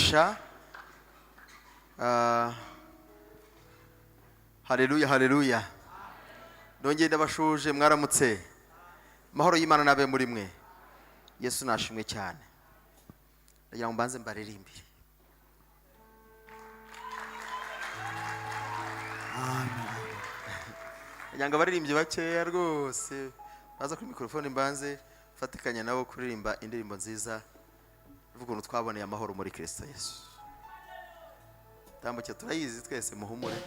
Umugisha. Ah, haleluya, haleluya! Ndongeye ndabashuje, mwaramutse. Amahoro y'Imana n'abe muri mwe. Yesu nashimwe cyane. Ndagira ngo mbanze mbaririmbire. Ndagira ngo abaririmbyi bakeya rwose baza kuri mikorofone, mbanze fatikanya nabo kuririmba indirimbo nziza ivuga ukuntu twaboneye amahoro muri Kirisito Yesu. Tambuke, turayizi twese, muhumure.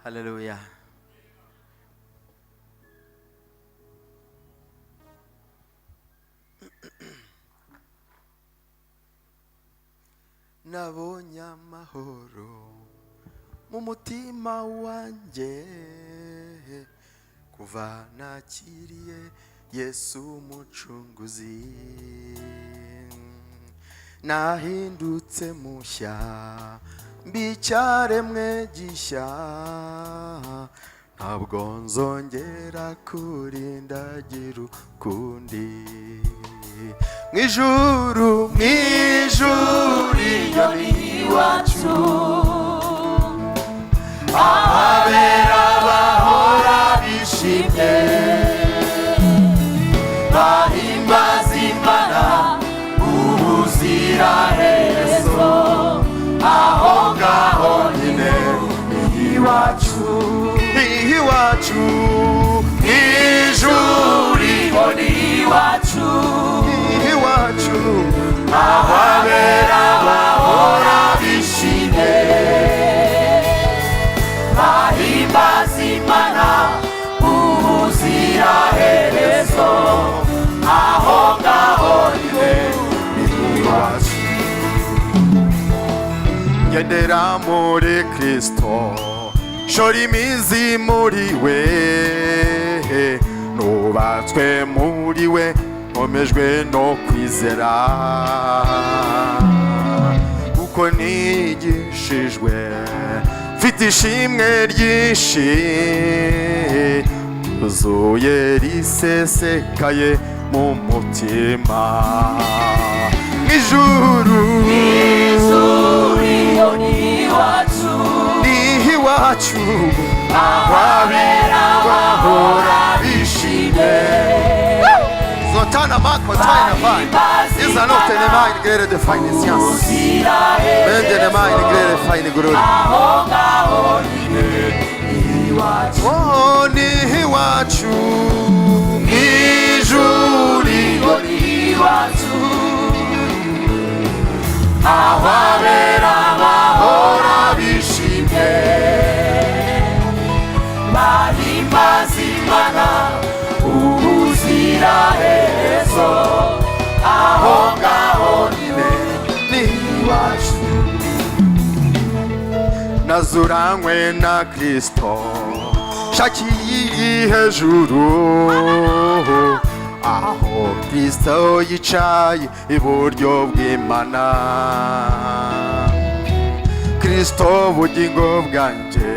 Haleluya! Nabonye amahoro mu mutima wanjye kuva nakiriye Yesu Umucunguzi. Nahindutse mushya, mba icyaremwe gishya, ntabwo nzongera kurindagira ukundi. Mu ijuru, mu ijuru iyo ni Iwacu. Abera bahora bishimye, bahimbaza Imana ubuziraherezo. Aho ngaho nyine ni iwacu, ni iwacu mu ijuru Iyo ni iwacu. Ni iwacu, aho abera bahora bishimye, Bahimbaza Imana ubuziraherezo. Aho ngaho nyine ni iwacu. Ngendera muri Kristo, shora imizi muri we, nubatswe muri we, nkomejwe no kwizera, kuko nigishijwe, mfite ishimwe ryinshi zuye risesekaye mu mutima. Ijuru. Ijuru iyo ni iwacu. Ni iwacu, aho abera bahora bishimye. Zotana mako taina vai. Iza no tenema in grere de fine science. Mende ne mai in grere fine glory. Aho ngaho nyine ni iwacu. Oh, ni iwacu mw'ijuru. Iyo ni iwacu. Aho abera bahora bishimye, Bahimbaza Imana ubuziraherezo. Aho ngaho nyine ni iwacu. Nazuranywe na Kristo, shakiye hejuru, aho Kristo yicaye iburyo bw'Imana. Kristo bugingo bwanjye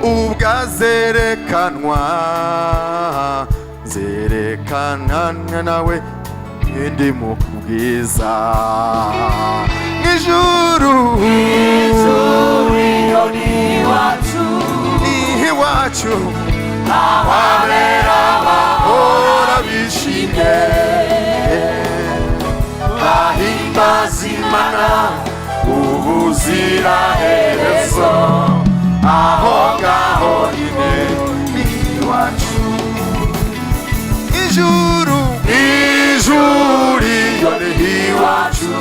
ubwazerekanwa, zerekana nawe ndi mu bwiza ijuru. Ijuru iyo ni iwacu. Ni iwacu, aho abera bahora bishimye, bahimbaza Imana ubuziraherezo. Aho ngaho nyine ni iwacu. Ijuru, ijuru iyo ni iwacu.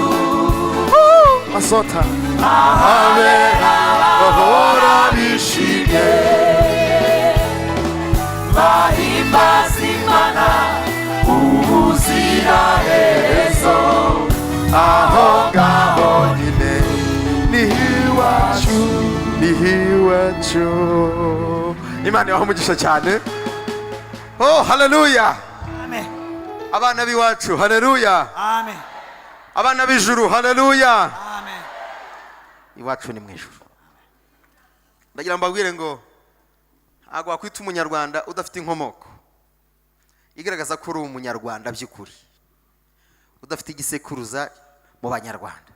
Masota abera bahora bishimye, Bahimbaza Imana ubuziraherezo. Aho ngaho nyine ni iwacu, ni iwacu. Imana ibahe umugisha cyane. Oh, haleluya! Amen. Abana b'iwacu, haleluya! Amen. Abana b'ijuru, haleluya! Amen. Iwacu ni mu ijuru. Ndagira ngo mbabwire ngo ntabwo wakwita Umunyarwanda udafite inkomoko igaragaza ko uri Umunyarwanda by'ukuri. Udafite igisekuruza mu Banyarwanda.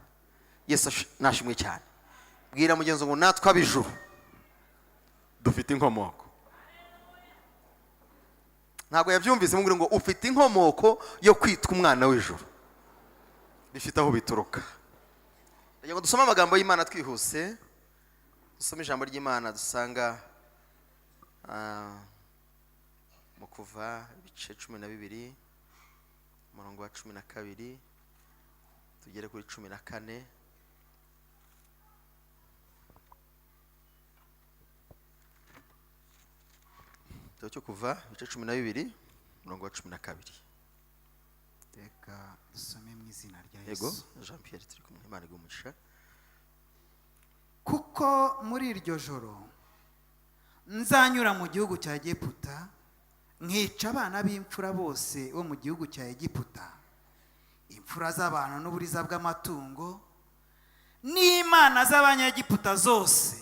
Yesu nashimwe cyane. Bwira mugenzi ngo natwe ab'ijuru dufite inkomoko. Ntabwo yabyumvise. Mubwire ngo ufite inkomoko yo kwitwa umwana w'ijuru, bifite aho bituruka. Ndagira ngo dusome amagambo y'Imana twihuse. Dusome ijambo ry'Imana dusanga mu Kuva ibice 12, umurongo wa 12 tugere kuri 14. Igitabo cyo Kuva, ibice 12, umurongo wa 12. Reka dusome mu izina rya Yego. Yesu. Jean Pierre, turi kumwe. Imana iguhe umugisha. Kuko muri iryo joro nzanyura mu gihugu cya Egiputa, nkica abana b'imfura bose bo mu gihugu cya Egiputa, imfura z'abantu n'uburiza bw'amatungo, n'imana z'Abanyegiputa zose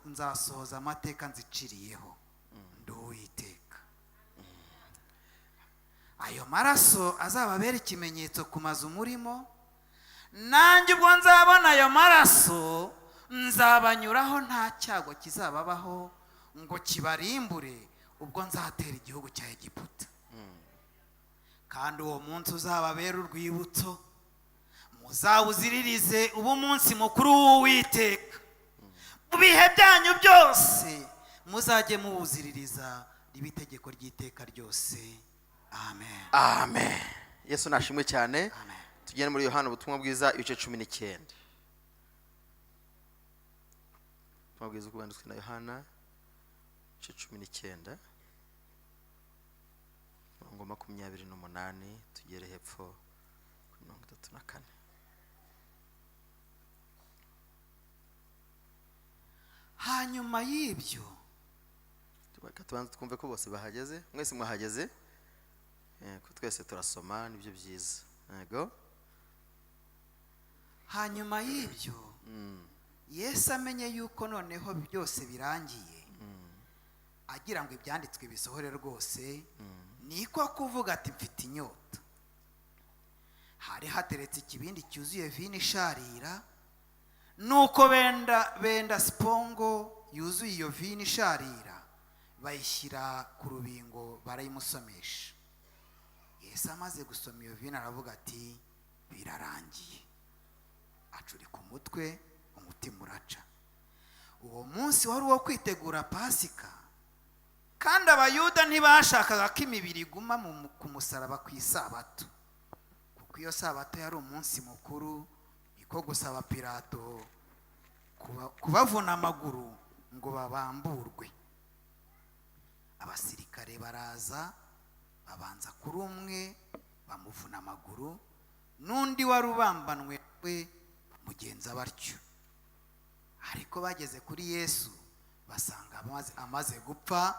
nzasohoza amateka nziciriyeho. Ndi Uwiteka. Ayo maraso azababera ikimenyetso ku mazu murimo. Nanjye ubwo nzabona ayo maraso, nzabanyuraho, nta cyago kizababaho ngo kibarimbure ubwo nzatera igihugu cya Egiputa. Kandi uwo munsi uzababera urwibutso, muzawuziririze uba umunsi mukuru w'Uwiteka. Mu bihe byanyu byose muzajye muwuziririza, ribe itegeko ry'iteka ryose. Amen. Amen. Yesu nashimwe cyane. Amen. Tugende muri Yohana ubutumwa bwiza, ibice 19. Ubutumwa bwiza uko bwanditswe na Yohana, ibice 19, mirongo 28 tugere hepfo kuri 34. Hanyuma y'ibyo Reka tubanze twumve ko bose bahageze. Mwese mwahageze? Ko twese turasoma, nibyo byiza. Yego. Hanyuma y'ibyo, Yesu amenye yuko noneho byose birangiye, agira ngo ibyanditswe bisohore rwose, niko kuvuga ati: "Mfite inyota." Hari hateretse ikibindi cyuzuye vino isharira. Nuko benda sipongo yuzuye iyo vino isharira, bayishyira ku rubingo, barayimusomesha. Yesu amaze gusoma iyo vino, aravuga ati: "Birarangiye." Acurika umutwe, umutima uraca. Uwo munsi wari uwo kwitegura Pasika, kandi Abayuda ntibashakaga ko imibiri iguma ku musaraba ku isabato, kuko iyo sabato yari umunsi mukuru. Niko gusaba Pilato kubavuna amaguru ngo babamburwe. Abasirikare baraza, babanza kuri umwe, bamuvuna amaguru, n'undi wari ubambanwe we mugenza batyo. Ariko bageze kuri Yesu, basanga amaze gupfa,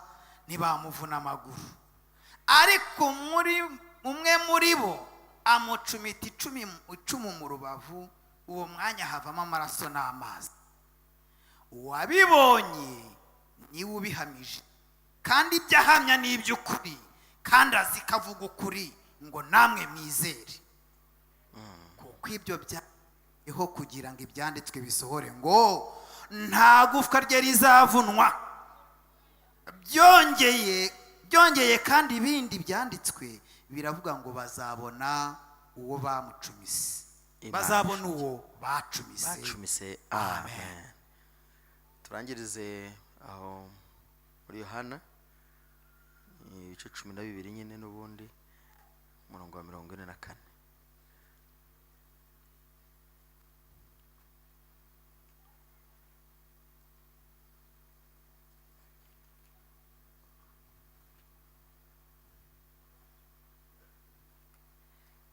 ntibamuvuna amaguru. Ariko muri umwe muri bo amucumita icumu mu rubavu, uwo mwanya havamo amaraso n'amazi. Uwabibonye niwe ubihamije, kandi ibyo ahamya ni iby'ukuri, kandi azi ko avuga ukuri ngo namwe mwizere. Kuko ibyo byabayeho kugira ngo ibyanditswe bisohore ngo: "Nta gufwa rye rizavunwa." Byongeye kandi, ibindi byanditswe biravuga ngo: "Bazabona uwo bamucumise." Imana. Bazabona uwo bacumise. Bacumise. Amen. Turangirize aho muri Yohana, ni ibice 12 nyine n'ubundi, umurongo wa 44.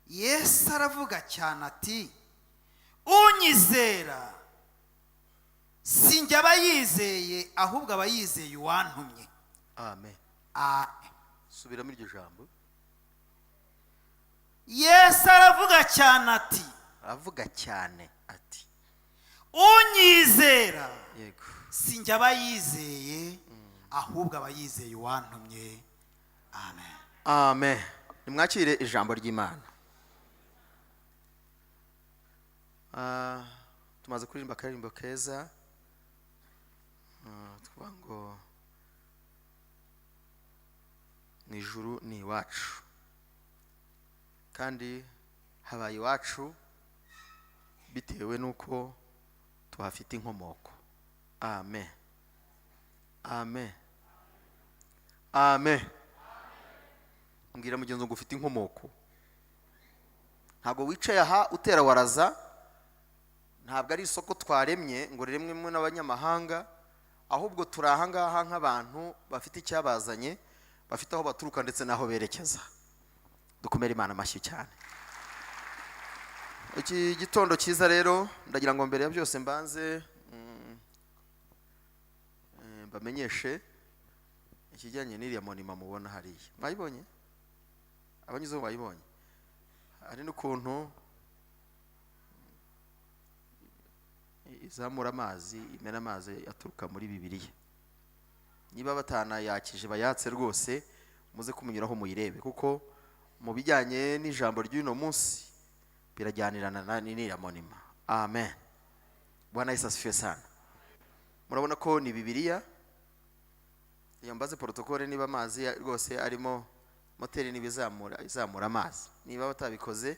Yesu aravuga cyane ati: "Unyizera si njye aba yizeye, ahubwo aba yizeye uwantumye." Amen. Amen. Subiramo iryo jambo. Yesu aravuga cyane ati: Aravuga cyane ati: "Unyizera si njye aba yizeye, ahubwo aba yizeye uwantumye." Amen. Amen. Nimwakire ijambo ry'Imana. Tumaze kuririmba akaririmbo keza, tuvuga ngo mu ijuru ni iwacu, kandi habaye iwacu bitewe n'uko tuhafite inkomoko. Amen, amen, amen. Mbwira mugenzi ngo ufite inkomoko. Ntabwo wicaye aha utera waraza, ntabwo ari isoko twaremye ngo riremwemo n'abanyamahanga, ahubwo turi aha ngaha nk'abantu bafite icyabazanye, bafite aho baturuka ndetse n'aho berekeza. Dukomere Imana amashyi cyane. Iki gitondo cyiza rero, ndagira ngo mbere ya byose mbanze mbamenyeshe ikijyanye n'iriya monument mubona hariya. Mwayibonye? Abanyuzeho bayibonye? Hari n'ukuntu izamura amazi, imena amazi aturuka muri Bibiliya. Niba batanayakije bayatse rwose, muze kumunyuraho muyirebe, kuko mu bijyanye n'ijambo ry'uno munsi birajyanirana na n'iriya monument. Amen. Bwana Yesu asifiwe sana. Murabona ko ni Bibiliya. Yambaze protocole niba amazi rwose arimo moteri, niba izamura amazi. Niba batabikoze,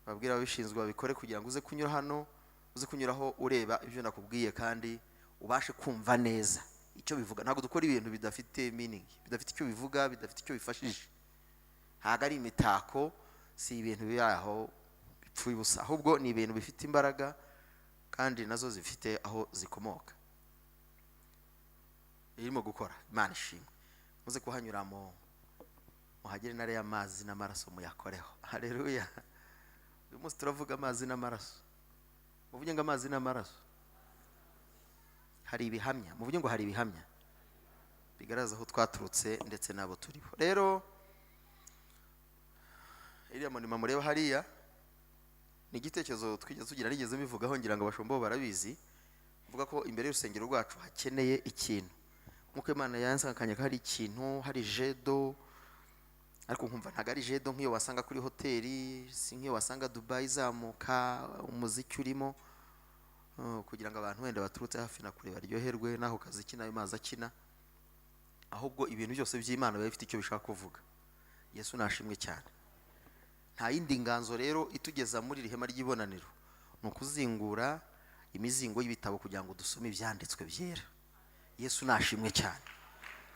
babwira ababishinzwe babikore, kugira ngo uze kunyura hano, uze kunyuraho ureba ibyo nakubwiye, kandi ubashe kumva neza icyo bivuga. Ntabwo dukora ibintu bidafite meaning, bidafite icyo bivuga, bidafite icyo bifashije. Ntabwo ari imitako, si ibintu biri aho bipfuye ubusa, ahubwo ni ibintu bifite imbaraga kandi nazo zifite aho zikomoka. Irimo gukora, Imana ishimwe. Muze kuhanyura mu muhagere n'ariya mazi n'amaraso muyakoreho. Haleluya. Uyu munsi turavuga amazi n'amaraso. Muvuge ngo amazi n'amaraso. Hari ibihamya, muvuge ngo hari ibihamya bigaragaza aho twaturutse ndetse n'abo turiho. Rero iriya monument mureba hariya ni igitekerezo twigeze tugira, nigeze mbivugaho, ngira ngo abashumba bo barabizi, mvuga ko imbere y'urusengero rwacu hakeneye ikintu, nk'uko Imana yansanganye ko hari ikintu, hari jet d'eau, ariko nkumva ntabwo ari jet d'eau nk'iyo wasanga kuri hoteli, si nk'iyo wasanga Dubai izamuka umuziki urimo, kugira ngo abantu wenda baturutse hafi na kure baryoherwe n'aho kaziki n'ayo mazi akina, ahubwo ibintu byose by'Imana biba bifite icyo bishaka kuvuga. Yesu nashimwe cyane. Nta yindi nganzo rero itugeza muri iri hema ry'ibonaniro, ni ukuzingura imizingo y'ibitabo kugira ngo dusome ibyanditswe byera. Yesu nashimwe cyane.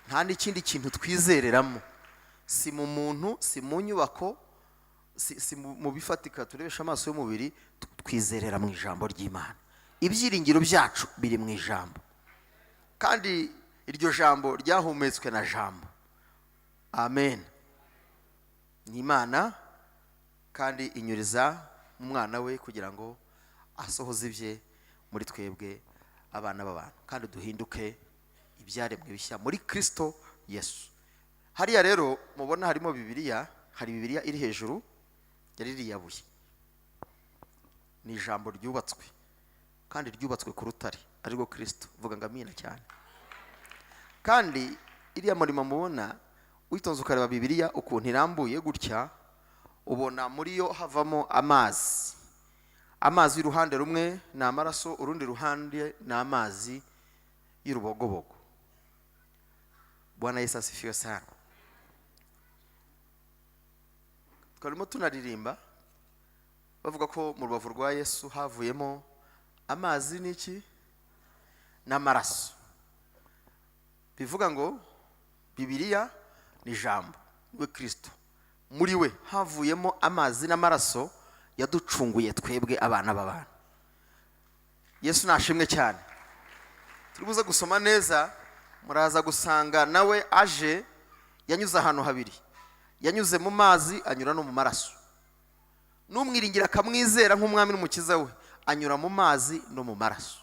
Nta n'ikindi kintu twizereramo, si mu muntu, si mu nyubako, si mu bifatika turebesha amaso y'umubiri, twizerera mu ijambo ry'Imana. Ibyiringiro byacu biri mu ijambo, kandi iryo jambo ryahumetswe na jambo. Amen. Ni Imana kandi inyuriza mu mwana we kugira ngo asohoze ibye muri twebwe abana b'abantu, kandi duhinduke ibyaremwe bishya muri Kristo Yesu. Hariya rero mubona harimo Bibiliya, hari Bibiliya iri hejuru ya ririya buye. Ni ijambo ryubatswe, kandi ryubatswe ku rutare arirwo Kristo. Vuga ngo amina cyane. Kandi iriya monument mubona, witonze ukareba Bibiliya ukuntu irambuye gutya, ubona muri yo havamo amazi. Amazi y'uruhande rumwe ni amaraso, urundi ruhande ni amazi y'urubogobogo. Bwana Yesu asifiwe sana. Twarimo tunaririmba bavuga ko mu rubavu rwa Yesu havuyemo amazi n'iki? N'amaraso. Bivuga ngo Bibiliya ni ijambo, we Kristo, muri we havuyemo amazi n'amaraso yaducunguye twebwe abana b'abantu. Yesu nashimwe cyane. Turi buze gusoma neza, muraza gusanga nawe aje yanyuze ahantu habiri, yanyuze mu mazi, anyura no mu maraso. N'umwiringira akamwizera nk'umwami n'umukiza we, anyura mu mazi no mu maraso.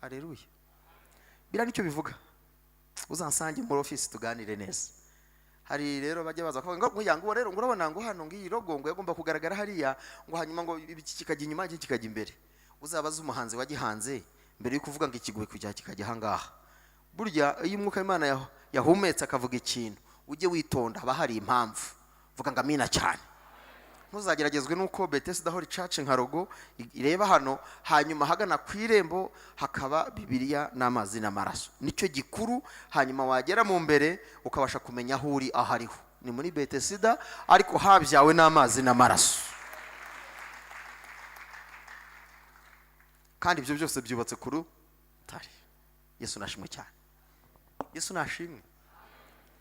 Haleluya. Biriya nicyo bivuga. Uzansange muri ofisi tuganire neza. Hari rero bajya baza kuvuga ngo ngo ngo rero ngo urabona ngo hano ngo iyi logo ngo yagomba kugaragara hariya, ngo hanyuma ngo iki kikajya inyuma, iki kikajya imbere. Uzabaze umuhanzi wagihanze mbere yo kuvuga ngo ikiguye kujya kikajya aha ngaha. Burya iyo umwuka w'Imana yahumetse akavuga ikintu, ujye witonda, haba hari impamvu. Vuga ngo amina cyane. Ntuzageragezwe n'uko Bethesda Holy Church nka logo ireba hano, hanyuma hagana ku irembo hakaba Bibiliya n'amazi n'amaraso, nicyo gikuru. Hanyuma wagera mu mbere ukabasha kumenya aho uri, aho ariho ni muri Bethesda, ariko habyawe n'amazi n'amaraso. Kandi ibyo byose byubatse ku rutare. Yesu nashimwe cyane, Yesu nashimwe,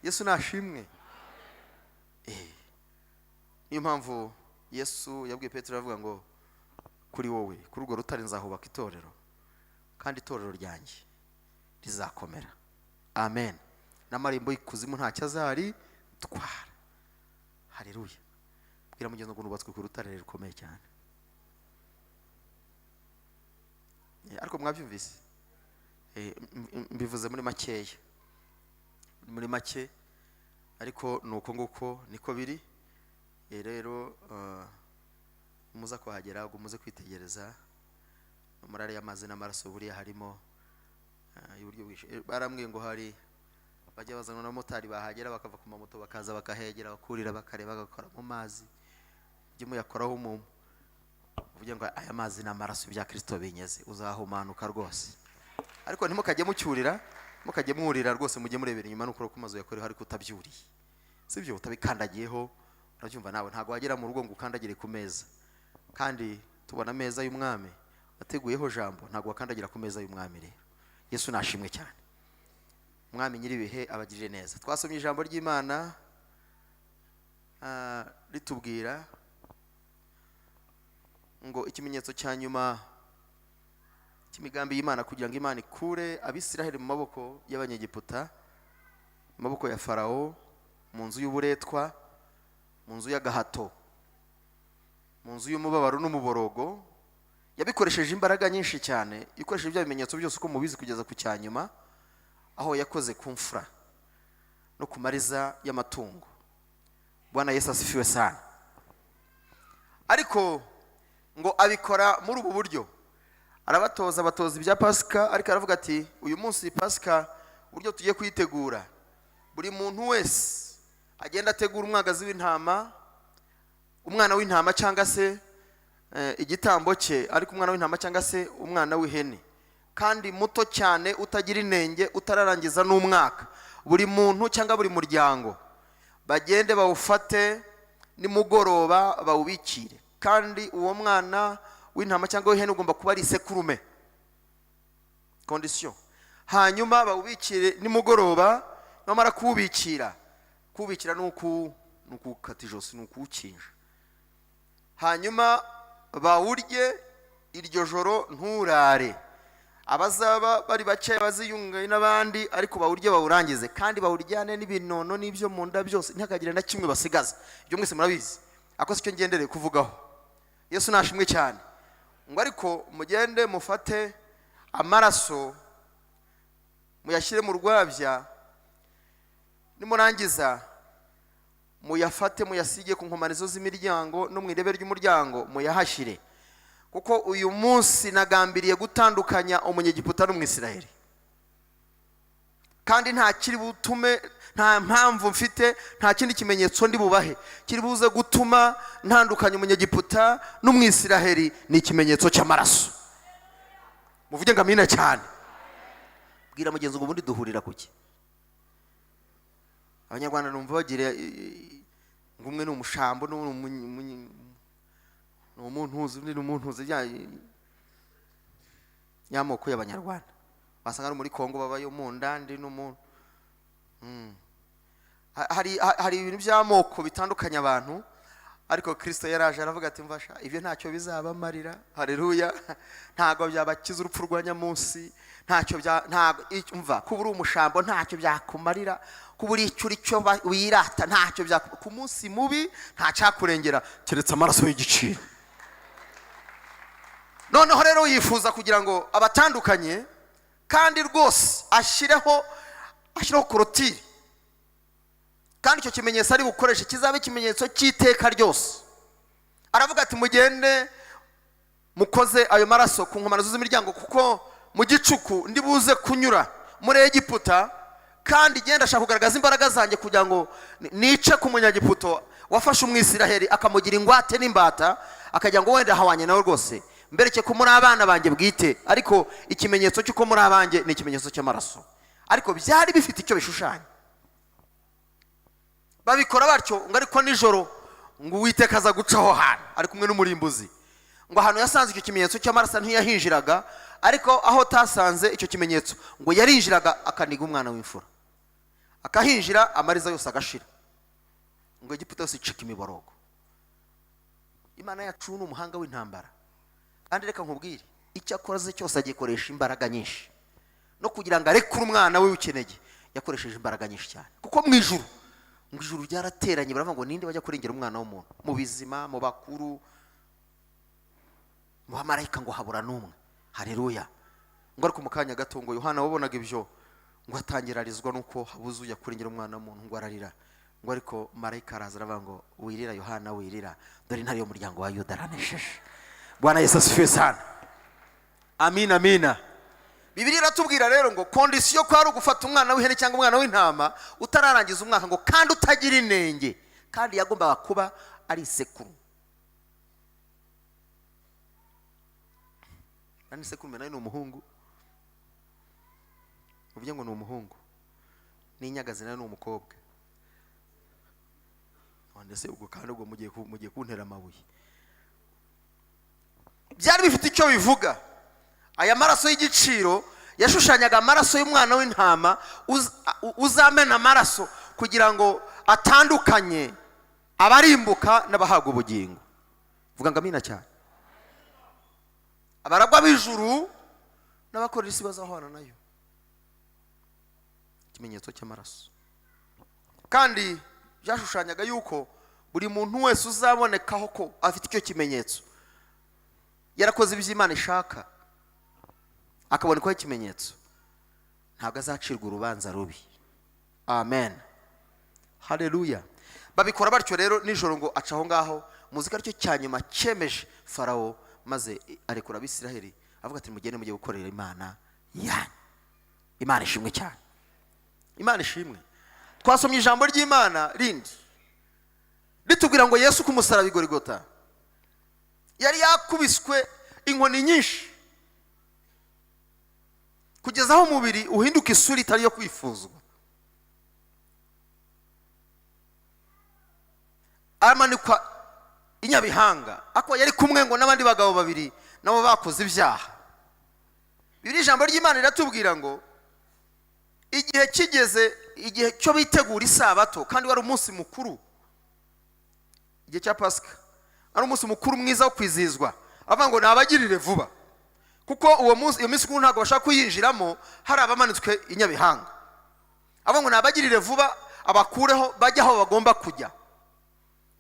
Yesu nashimwe. Niyo mpamvu Yesu yabwiye Petero, aravuga ngo kuri wowe, kuri urwo rutare nzahubaka itorero, kandi itorero ryanjye rizakomera. Amen. N'amarembo y'ikuzimu ntacyo azari twara. Haleluya. Bwira mugenzi ngo nubatswe ku rutare rukomeye cyane. Ariko mwabyumvise, mbivuze muri makeya, muri make, ariko ni uko nguko niko biri. Rero muza kuhagera ubwo muze kwitegereza muri ariya mazi n'amaraso, buriya harimo iburyo bwinshi. Barambwiye ngo hari bajya bazanwa n'abamotari, bahagera bakava ku mamoto bakaza bakahegera, bakurira, bakareba, bagakora mu mazi. Mujye muyakoraho umumu, uvuge ngo aya mazi n'amaraso bya Kristo binyeze, uzahumanuka rwose. Ariko ntimukajye mucyurira, mukajye mwurira rwose, mujye murebera inyuma n'ukora ku mazu yakorewe, ariko utabyuriye, sibyo, utabikandagiyeho. Urabyumva nawe, ntabwo wagera mu rugo ngo ukandagire ku meza, kandi tubona ameza y'umwami ateguyeho jambo, ntabwo wakandagira ku meza y'umwami. Rero Yesu nashimwe cyane, umwami nyir'ibihe abagirire neza. Twasomye ijambo ry'Imana ritubwira ngo ikimenyetso cya nyuma cy'imigambi y'Imana kugira ngo Imana ikure Abisiraheli mu maboko y'Abanyegiputa, mu maboko ya Farawo, mu nzu y'uburetwa, mu nzu y'agahato, mu nzu y'umubabaro n'umuborogo, yabikoresheje imbaraga nyinshi cyane, ikoresheje bya bimenyetso byose uko mubizi kugeza ku cya nyuma, aho yakoze ku mfura no ku mariza y'amatungo. Bwana Yesu asifiwe sana. Ariko ngo abikora muri ubu buryo, arabatoza, abatoza ibya Pasika, ariko aravuga ati uyu munsi Pasika uburyo tugiye kuyitegura, buri muntu wese agenda ategura umwagazi w'intama, umwana w'intama cyangwa se igitambo cye, ariko umwana w'intama cyangwa se umwana w'ihene, kandi muto cyane, utagira inenge, utararangiza n'umwaka. Buri muntu cyangwa buri muryango bagende bawufate nimugoroba bawubikire, kandi uwo mwana w'intama cyangwa w'ihene ugomba kuba ari isekurume, condition. Hanyuma bawubikire nimugoroba, bamara kuwubikira, kuwubikira ni ukukata ijosi, ni ukuwukinja, hanyuma bawurye iryo joro, nturare. Abazaba bari bake baziyunge n'abandi, ariko bawurye bawurangize, kandi bawuryane n'ibinono n'ibyo mu nda byose, ntihakagire na kimwe basigaza. Ibyo mwese murabizi, ako si cyo ngendereye kuvugaho. Yesu nashimwe cyane. Ngo ariko mugende mufate amaraso muyashyire mu rwabya, nimurangiza muyafate muyasige ku nkomanizo z'imiryango no mu irebe ry'umuryango muyahashyire, kuko uyu munsi nagambiriye gutandukanya Umunyegiputa n'Umwisiraheli, kandi nta kiri butume, nta mpamvu mfite, nta kindi kimenyetso ndi bubahe kiri buze gutuma ntandukanya Umunyegiputa n'Umwisiraheli, ni ikimenyetso cy'amaraso. Muvuge ngo amina cyane. Bwira mugenzi ngo ubundi duhurira kuki? Abanyarwanda numva bagira ngo umwe ni umushambo, n'undi ni umuntuzi, undi ni umuntuzi, y'amoko y'Abanyarwanda wasanga ari muri Kongo babayo mu ndandi n'umuntu. Hari ibintu by'amoko bitandukanye abantu, ariko Kristo yaraje aravuga ati mfasha, ibyo ntacyo bizabamarira. Haleluya. Ntabwo byabakiza urupfu rwa nyamunsi, ntacyo bya, ntabwo umva kuba uri umushambo ntacyo byakumarira, kuba uri icyo uri cyo wirata ntacyo byakumarira, ku munsi mubi ntacyakurengera keretse amaraso y'igiciro. Noneho rero yifuza kugira ngo abatandukanye, kandi rwose ashyireho clôture, kandi icyo kimenyetso ari bukoreshe kizabe ikimenyetso cy'iteka ryose. Aravuga ati mugende mukoze ayo maraso ku nkomanizo z'imiryango, kuko mu gicuku ndi buze kunyura muri Egiputa, kandi genda ashaka kugaragaza imbaraga zanjye kugira ngo nice ku Munyagiputo. Wafashe Umwisiraheli akamugira ingwate n'imbata, akagira ngo wenda hawanye nawe rwose, mbereke ko muri abana banjye bwite, ariko ikimenyetso cy'uko muri abanjye ni ikimenyetso cy'amaraso. Ariko byari bifite icyo bishushanya. Babikora batyo ngo, ariko nijoro ngo Uwiteka aza guca aho hantu ari kumwe n'umurimbuzi. Ngo ahantu yasanze icyo kimenyetso cy'amaraso ntiyahinjiraga, ariko aho tasanze icyo kimenyetso ngo yarinjiraga akaniga umwana w'imfura, akahinjira, amariza yose agashira, ngo Egiputa yose icika imiborogo. Imana yacu ni umuhanga w'intambara. Kandi reka nkubwire, icyo akoze cyose agikoresha imbaraga nyinshi. No kugira ngo arekure umwana we w'ikinege yakoresheje imbaraga nyinshi cyane, kuko mu ijuru, ngo ijuru ryarateranye, baravuga ngo: "Ninde wajya kurengera umwana w'umuntu mu bizima, mu bakuru, mu bamarayika?" Ngo habura n'umwe. Hareruya! Ngo ariko mu kanya gato ngo Yohana wabonaga ibyo, ngo atangira arizwa nuko habuze ujya kurengera umwana w'umuntu, ngo ararira. Ngo ariko marayika araza aravuga ngo: "Wirira Yohana, wirira, dore Intare y'umuryango wa Yuda aranesheje." Bwana Yesu asifiwe sana! Amina, amina. Bibiliya iratubwira rero ngo condition ko ari ugufata umwana w'ihene cyangwa umwana w'intama utararangiza umwaka, ngo kandi utagira inenge, kandi yagombaga kuba ari isekuru. Kandi isekurume nayo ni umuhungu, uvuge ngo ni umuhungu, n'inyagazi nayo ni umukobwa. None se ubwo kandi ubwo mugiye kuntera amabuye? Byari bifite icyo bivuga. Aya maraso y'igiciro yashushanyaga amaraso y'umwana w'intama uzamena amaraso kugira ngo atandukanye abarimbuka n'abahabwa ubugingo. Vuga ngo amina cyane. Abaragwa b'ijuru n'abakorera isi bazahwana nayo. Ikimenyetso cy'amaraso kandi byashushanyaga yuko buri muntu wese uzabonekaho ko afite icyo kimenyetso, yarakoze ibyo Imana ishaka, akabonekaho ikimenyetso, ntabwo azacirwa urubanza rubi. Amen, haleluya! Babikora batyo rero nijoro ngo aca aho ngaho. Muzi ko aricyo cya nyuma cyemeje Farawo, maze arekura Abisiraheli, avuga ati: "Mugende mujye gukorera Imana yanyu." Imana ishimwe cyane, Imana ishimwe. Twasomye ijambo ry'Imana rindi ritubwira ngo Yesu ku musaraba i Gorigota yari yakubiswe inkoni nyinshi kugeza aho umubiri uhinduka isura itari iyo kwifuzwa, amanikwa inyabihanga. Ako yari kumwe ngo n'abandi bagabo babiri nabo bakoze ibyaha. Bibiri, ijambo ry'Imana riratubwira ngo igihe kigeze, igihe cyo bitegura isabato, kandi wari umunsi mukuru, igihe cya Pasika, ari umunsi mukuru mwiza wo kwizihizwa. Avuga ngo nabagirire vuba, kuko uwo munsi, iyo minsi mikuru, ntabwo bashaka kuyinjiramo hari abamanitswe inyabihanga. Avuga ngo nabagirire vuba, abakureho bajye aho bagomba kujya.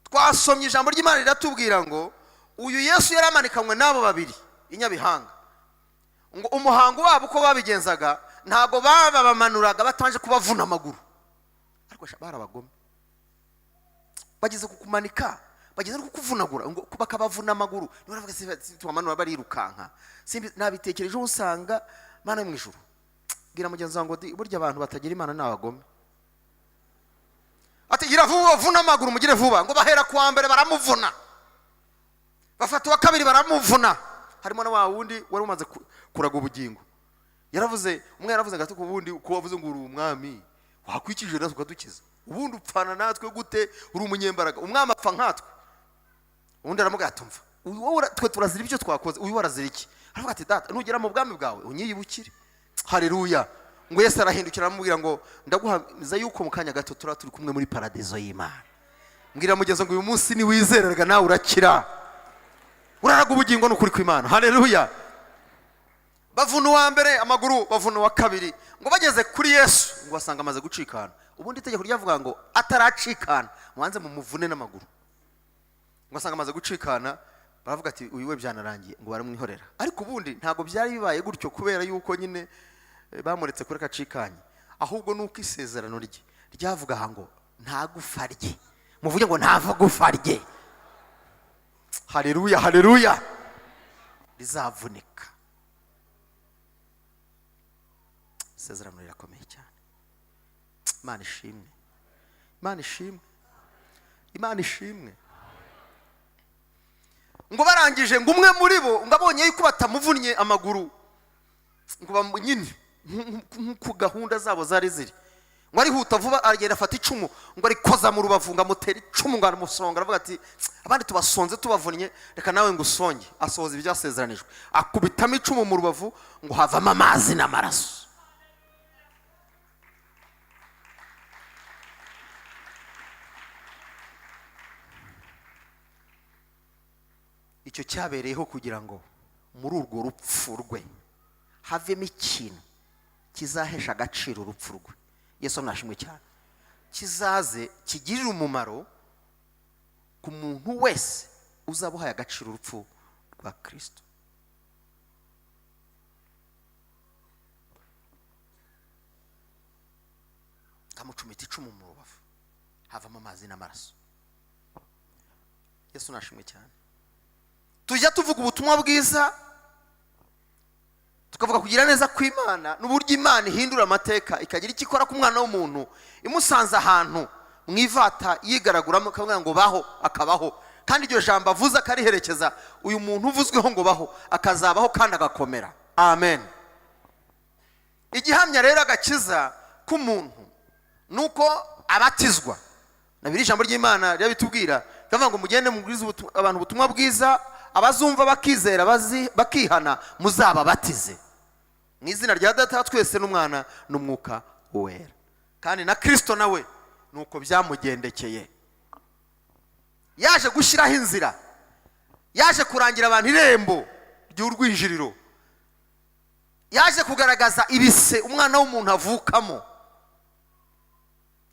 Twasomye ijambo ry'Imana riratubwira ngo uyu Yesu yari amanikanywe n'abo babiri inyabihanga. Ngo umuhango wabo uko babigenzaga, ntabwo babamanuraga batabanje kubavuna amaguru. Ariko sha, bari abagome, bageze kukumanika, bageze no kukuvunagura, ngo bakabavuna amaguru. Niba baravuga se tubamanura barirukanka. Simbi nabitekerejeho, usanga Mana yo mu ijuru. Bwira mugenzi wawe ngo: "Burya abantu batagira Imana ni abagome." Ati: "Gira vuba, vuna amaguru, mugire vuba." Ngo bahera kuwa mbere baramuvuna, bafata uwa kabiri baramuvuna, harimo na wa wundi wari umaze kuraga ubugingo. Yaravuze, umwe yaravuze ngo: "Ati ubundi ko wavuze ngo uri umwami, wakwikije natwe ukadukiza, ubundi upfana natwe gute? Uri umunyembaraga, umwami apfa nkatwe?" Ubundi aramubwira ati: "Umva, uyu wowe twe turazira ibyo twakoze, uyu arazira iki?" Aravuga ati: "Data, nugera mu bwami bwawe unyiyibukire." Haleluya! Ngo Yesu arahindukira aramubwira ngo: "Ndaguhamiza yuko mu kanya gato turaba turi kumwe muri paradizo y'Imana." Mbwira mugenzi ngo uyu munsi niwizererwa nawe urakira, uraraga ubugingo n'ukuri kw'Imana. Haleluya! Bavuna uwa mbere amaguru, bavuna uwa kabiri, ngo bageze kuri Yesu ngo basanga amaze gucikana. Ubundi itegeko ryavuga ngo ataracikana mubanze mumuvune n'amaguru. Ngo asanga amaze gucikana, baravuga ati: "Uyu we byanarangiye." Ngo baramwihorera. Ariko ubundi ntabwo byari bibaye gutyo kubera yuko nyine bamuretse kuri kacikanye, ahubwo nuko isezerano rye ryavuga ngo nta gufa rye. Muvuge ngo nta gufa rye, haleluya, haleluya, rizavunika. Isezerano rirakomeye cyane. Imana ishimwe, Imana ishimwe. Imana ishimwe. Ngo barangije, ngo umwe muri bo ngo abonye yuko batamuvunnye amaguru, ngo nyine nk'uko gahunda zabo zari ziri, ngo arihuta vuba aragenda afata icumu, ngo arikoza mu rubavu, ngo amutera icumu, ngo aramusonga. Aravuga ati: "Abandi tubasonze tubavunnye, reka nawe ngo usonge." Asohoza ibyasezeranijwe, akubitamo icumu mu rubavu, ngo havamo amazi n'amaraso. Icyo cyabereyeho kugira ngo muri urwo rupfu rwe havemo ikintu kizahesha agaciro urupfu rwe. Yesu nashimwe cyane. Kizaze kigirire umumaro ku muntu wese uzaba uhaye agaciro urupfu rwa Kirisito. Kamucumita icumu mu rubavu, havamo amazi n'amaraso. Yesu nashimwe cyane. Tujya tuvuga ubutumwa bwiza, tukavuga kugira neza kw'Imana n'uburyo Imana ihindura amateka, ikagira icyo ikora ku mwana w'umuntu imusanze ahantu mu ivata yigaraguramo, ikavuga ngo baho, akabaho. Kandi iryo jambo avuze akariherekeza, uyu muntu uvuzweho ngo baho akazabaho kandi agakomera. Amen. Igihamya rero agakiza k'umuntu ni uko abatizwa. Na biri ijambo ry'Imana rirabitubwira, rikavuga ngo mugende mubwirize abantu ubutumwa bwiza, abazumva bakizera bakihana muzababatize mu izina rya Data wa twese n'Umwana n'Umwuka Wera. Kandi na Kirisito nawe ni uko byamugendekeye. Yaje gushyiraho inzira, yaje kurangira abantu irembo ry'urwinjiriro, yaje kugaragaza ibise umwana w'umuntu avukamo,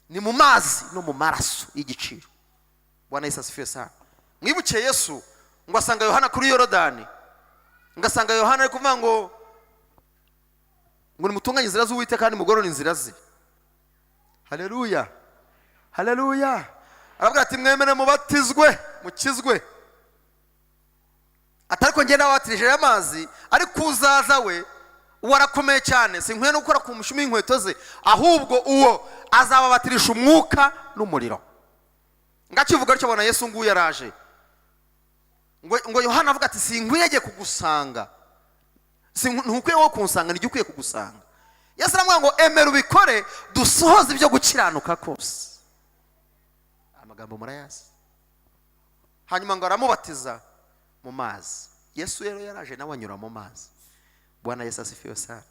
ni mu mazi no mu maraso y'igiciro. Bwana Yesu asifiwe sana. Mwibuke Yesu ngo asanga Yohana kuri Yorodani, ngo asanga Yohana ari kuvuga ngo nimutunganye inzira z'Uwiteka kandi mugorore inzira ze. Haleluya, haleluya. Aravuga ati: "Mwemere mubatizwe mukizwe." Atari ko ngenda babatirije amazi, ariko uzaza we uwo arakomeye cyane, sinkwiye no gukora ku mushumi w'inkweto ze, ahubwo uwo azababatirisha umwuka n'umuriro. Ngakivuga atyo, abona Yesu nguyu yaraje. Ngo Yohana avuga ati: "Sinkwiye kugusanga, ntukwiye wowe kunsanga, nijye ukwiye kugusanga." Yesu aramubwira ngo: "Emera ubikore, dusohoze ibyo gukiranuka kose." Amagambo murayazi. Hanyuma ngo aramubatiza mu mazi. Yesu rero yaraje nawe anyura mu mazi. Bwana Yesu asifiwe sana.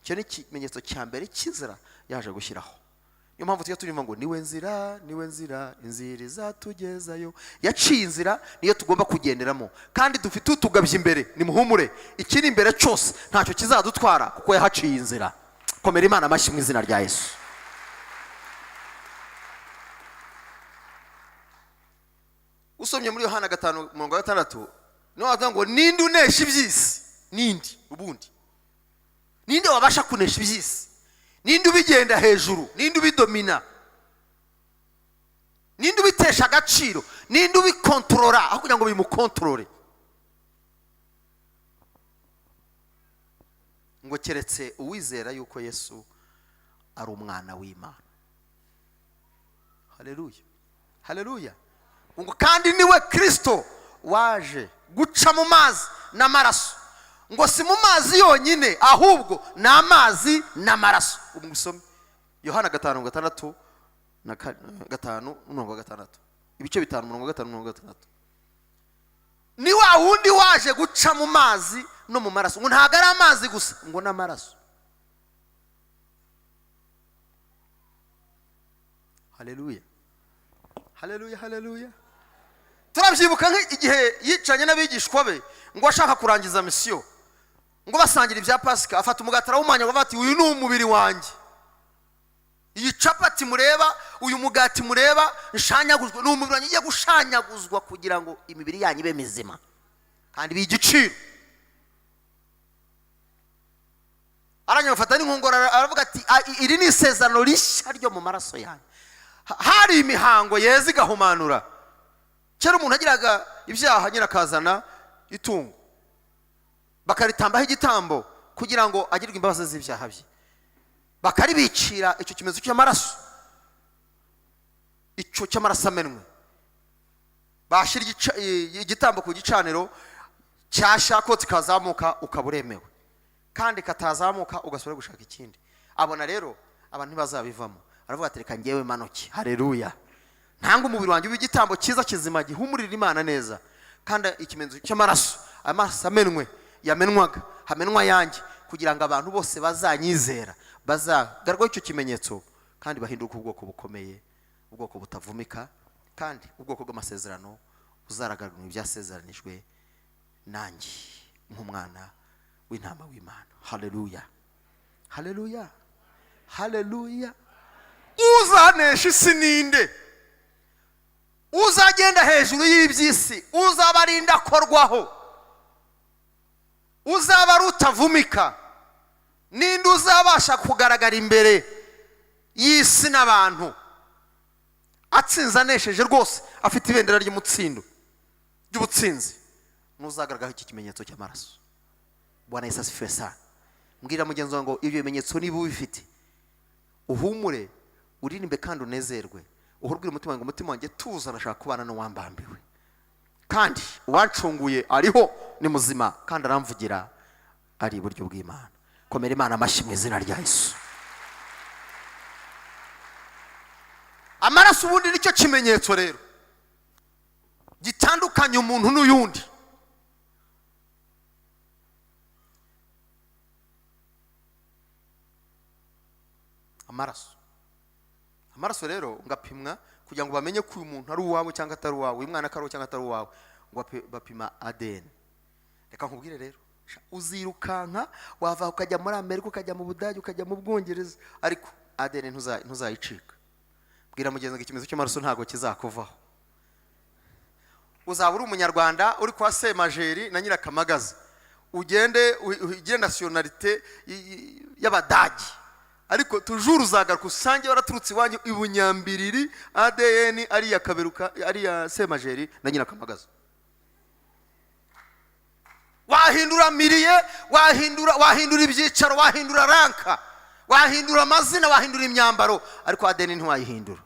Icyo ni ikimenyetso cya mbere cy'inzira yaje gushyiraho. Niyo mpamvu tujya turirimba ngo niwe nzira, niwe nzira, inzira izatugezayo. Yaciye inzira, niyo tugomba kugenderamo, kandi dufite utugabye imbere. Nimuhumure, ikiri imbere cyose ntacyo kizadutwara kuko yahaciye inzira. Komera Imana amashyi mu izina rya Yesu. Usomye muri Yohana 5:6, niho wavuga ngo ninde unesha iby'isi? Ninde ubundi? Ninde wabasha kunesha iby'isi? Ninde ubigenda hejuru? Ninde ubidomina? Ninde ubitesha agaciro? Ninde ubikontorora aho kugira ngo bimukontorore? Ngo keretse uwizera yuko Yesu ari umwana w'Imana. Haleluya, haleluya. Ngo kandi niwe Kirisito waje guca mu mazi n'amaraso. Ngo si mu mazi yonyine, ahubwo ni amazi n'amaraso. Umusome Yohana 5:6 na 5:6, ibice 5:5-6. Ni wa wundi waje guca mu mazi no mu maraso. Ngo ntabwo ari amazi gusa, ngo n'amaraso. Haleluya, haleluya, haleluya. Turabyibuka nk'igihe yicanye n'abigishwa be, ngo ashaka kurangiza misiyo, ngo basangira ibya Pasika, afata umugati arawumanya, ngo ati: "Uyu ni umubiri wanjye, iyi capati mureba, uyu mugati mureba nshanyaguzwa, ni umubiri wanjye ugiye gushanyaguzwa kugira ngo imibiri yanyu ibe mizima." Kandi biha igiciro. Arangije afata n'inkongoro, aravuga ati: "Iri ni isezerano rishya ryo mu maraso yanyu." Hari imihango yeza igahumanura. Kera umuntu agiraga ibyaha nyine akazana itungo, bakaritambaho igitambo kugira ngo agirwe imbabazi z'ibyaha bye, bakaribicira icyo kimenyetso cy'amaraso, icyo cy'amaraso amenwe. Bashyira igitambo ku gicaniro cyashya, kotsi kazamuka, ukaba uremewe, kandi katazamuka ugasubira gushaka ikindi. Abona rero abantu ntibazabivamo, aravuga ati: "Reka ngewe manuke, hareruya, ntanga umubiri wanjye ube igitambo cyiza, kizima, gihumurira Imana neza." Kandi ikimenyetso cy'amaraso, amaraso amenwe, yamenwaga, hamenwa yanjye, kugira ngo abantu bose bazanyizera bazagarwaho icyo kimenyetso, kandi bahinduke ubwoko bukomeye, ubwoko butavumika, kandi ubwoko bw'amasezerano buzaragaragara ibyasezeranijwe nanjye nk'umwana w'intama w'Imana. Haleluya, haleluya, haleluya! Uzanesha isi ninde? Uzagenda hejuru y'iby'isi, uzaba ari indakorwaho, uzaba ari utavumika ninde? Uzabasha kugaragara imbere y'isi n'abantu atsinze, anesheje rwose, afite ibendera ry'umutsindo, ry'ubutsinzi, n'uzagaragaraho iki kimenyetso cy'amaraso. Bwana Yesu asifiwe sana. Mbwira mugenzi wawe ngo ibyo bimenyetso niba ubifite, uhumure, uririmbe kandi unezerwe. Uhore ubwira umutima wawe ngo: "Umutima wanjye, tuza, ndashaka kubana n'uwambambiwe, kandi uwancunguye ariho, ni muzima, kandi aramvugira, ari iburyo bw'Imana." Komera Imana amashyi mu izina rya Yesu. Amaraso ubundi nicyo kimenyetso rero gitandukanya umuntu n'uyundi. Amaraso rero ngapimwa kugira ngo bamenye ko uyu muntu ari uwawe cyangwa atari uwawe, uyu mwana ko ari uwawe cyangwa atari uwawe, ngo bapima ADN. Reka nkubwire rero sha, uzirukanka wava ukajya muri Amerika, ukajya mu Budage, ukajya mu Bwongereza, ariko ADN ntuzayicika. Bwira mugenzi ngo ikimenyetso cy'amaraso ntabwo kizakuvaho. Uzaba uri Umunyarwanda, uri kwa Semajeri na Nyirakamagaza, ugende ugire nationalité y'Abadage, ariko toujours uzagaruka usange waraturutse iwanyu i Bunyambiriri, ADN ari iya Kaberuka, ari iya Semajeri na Nyirakamagaza. Wahindura milieu, wahindura ibyicaro, wahindura ranka, wahindura amazina, wahindura imyambaro, ariko ADN ntiwayihindura.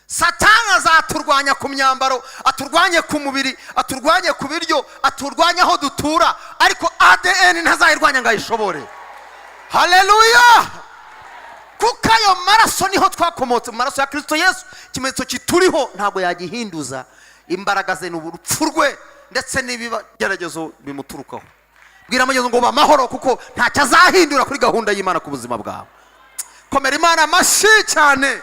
Satani azaturwanya ku myambaro, aturwanye ku mubiri, aturwanye ku biryo, aturwanye aho dutura, ariko ADN ntazayirwanya ngo ayishobore. Haleluya! Kuko ayo maraso niho twakomotse, mu maraso ya Kirisito Yesu. Ikimenyetso kituriho ntabwo yagihinduza. Imbaraga ze ni urupfu rwe ndetse n'ibigeragezo bimuturukaho. Bwira mugenzi ngo amahoro, kuko ntacyo azahindura kuri gahunda y'Imana ku buzima bwawe. Komera Imana amashyi cyane.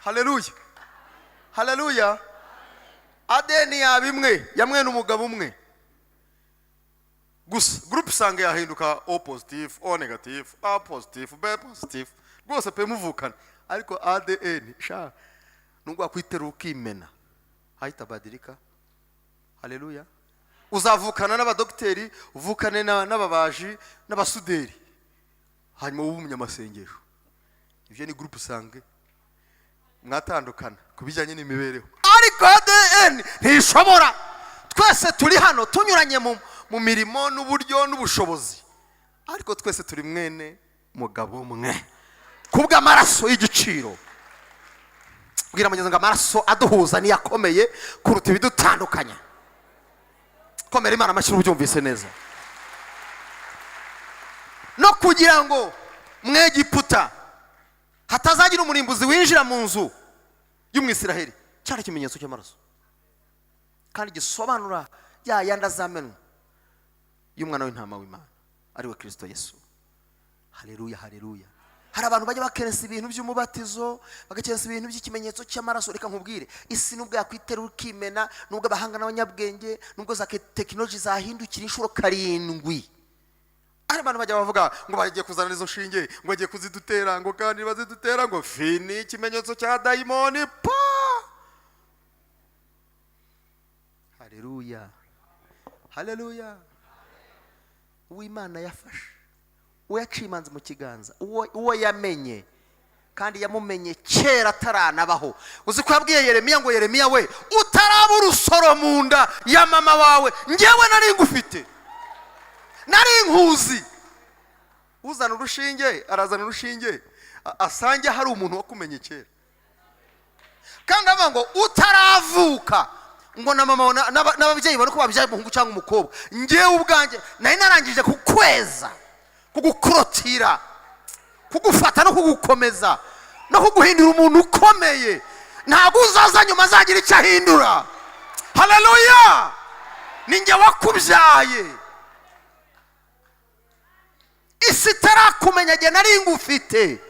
Haleluya, haleluya! ADN yaba imwe ya mwene umugabo umwe gusa, groupe sanguin yahinduka O positif, O négatif, A positif, B positif, rwose pe muvukana, ariko ADN sha, nubwo wakwiterura ukimena, haitabadilika. Haleluya! Uzavukana n'abadogiteri, uvukane n'ababaji n'abasuderi, hanyuma ube umunyamasengesho. Ibyo ni groupe sanguin, mwatandukana ku bijyanye n'imibereho, ariko ADN ntishobora. Twese turi hano tunyuranye mu mirimo n'uburyo n'ubushobozi, ariko twese turi mwene mugabo umwe kubw'amaraso y'igiciro. Bwira mugenzi ngo amaraso aduhuza niyo akomeye kuruta ibidutandukanya. Komera Imana amashyi ubyumvise neza. No kugira ngo Mwegiputa hatazagira umurimbuzi winjira mu nzu y'Umwisiraheli, cyari ikimenyetso cy'amaraso, kandi gisobanura ya yandi azamenwa y'umwana w'intama w'Imana, ariwe Kirisito Yesu. Haleluya, haleluya! Hari abantu bajya bakerensa ibintu by'umubatizo, bagakerensa ibintu by'ikimenyetso cy'amaraso. Reka nkubwire, isi nubwo yakwiterura ukimena, nubwo abahanga n'abanyabwenge, nubwo za tekinoloji zahindukira inshuro karindwi, hari abantu bajya bavuga ngo bagiye kuzana izo nshinge, ngo bagiye kuzidutera, ngo kandi bazidutera, ngo fini, ikimenyetso cya dayimoni pa. Haleluya, haleluya! Uw'Imana yafashe, uwo yaciye imanzi mu kiganza, uwo yamenye, kandi yamumenye kera ataranabaho. Uzi ko yabwiye Yeremiya ngo: "Yeremiya we, utaraba urusoro mu nda ya mama wawe, ngewe nari ngufite, nari nkuzi." Uzana urushinge arazana urushinge asange hari umuntu wakumenye kera. Kandi avuga ngo utaravuka ngo na mama n'ababyeyi babone ko babyaye umuhungu cyangwa umukobwa, ngewe ubwanjye nari narangije kukweza, kugukorotira, kugufata no kugukomeza no kuguhindura umuntu ukomeye. Ntabwo uzaza nyuma azagira icyo ahindura. Haleluya! Ni njye wakubyaye isi itarakumenya, njye nari ngufite.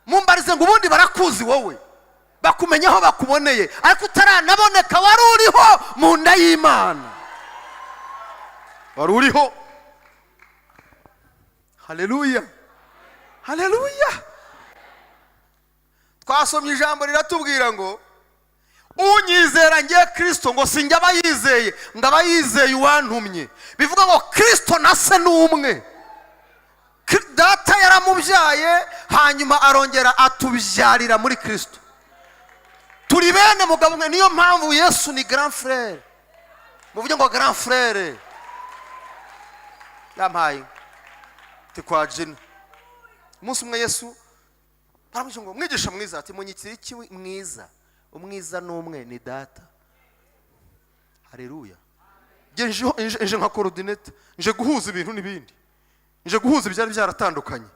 Mumbarize ngo ubundi barakuzi wowe, bakumenya aho bakuboneye, ariko utaranaboneka wari uriho mu nda y'Imana, wari uriho. Haleluya, haleluya! Twasomye ijambo riratubwira ngo unyizera ngiye Kirisito, ngo sinjye aba yizeye, ngo aba yizeye uwantumye. Bivuga ngo Kirisito na se ni umwe. Data yaramubyaye, hanyuma arongera atubyarira muri Kirisito. Turi bene mugabo umwe. Niyo mpamvu Yesu ni grand frère. Muvuge ngo grand frère. Yampaye kwa jina. Umunsi umwe Yesu aramubwira ngo mwigisha mwiza, ati munyitira iki mwiza? Umwiza ni umwe, ni Data. Haleluya! Nje nka coordinator, nje guhuza ibintu n'ibindi, nje guhuza ibyari byaratandukanye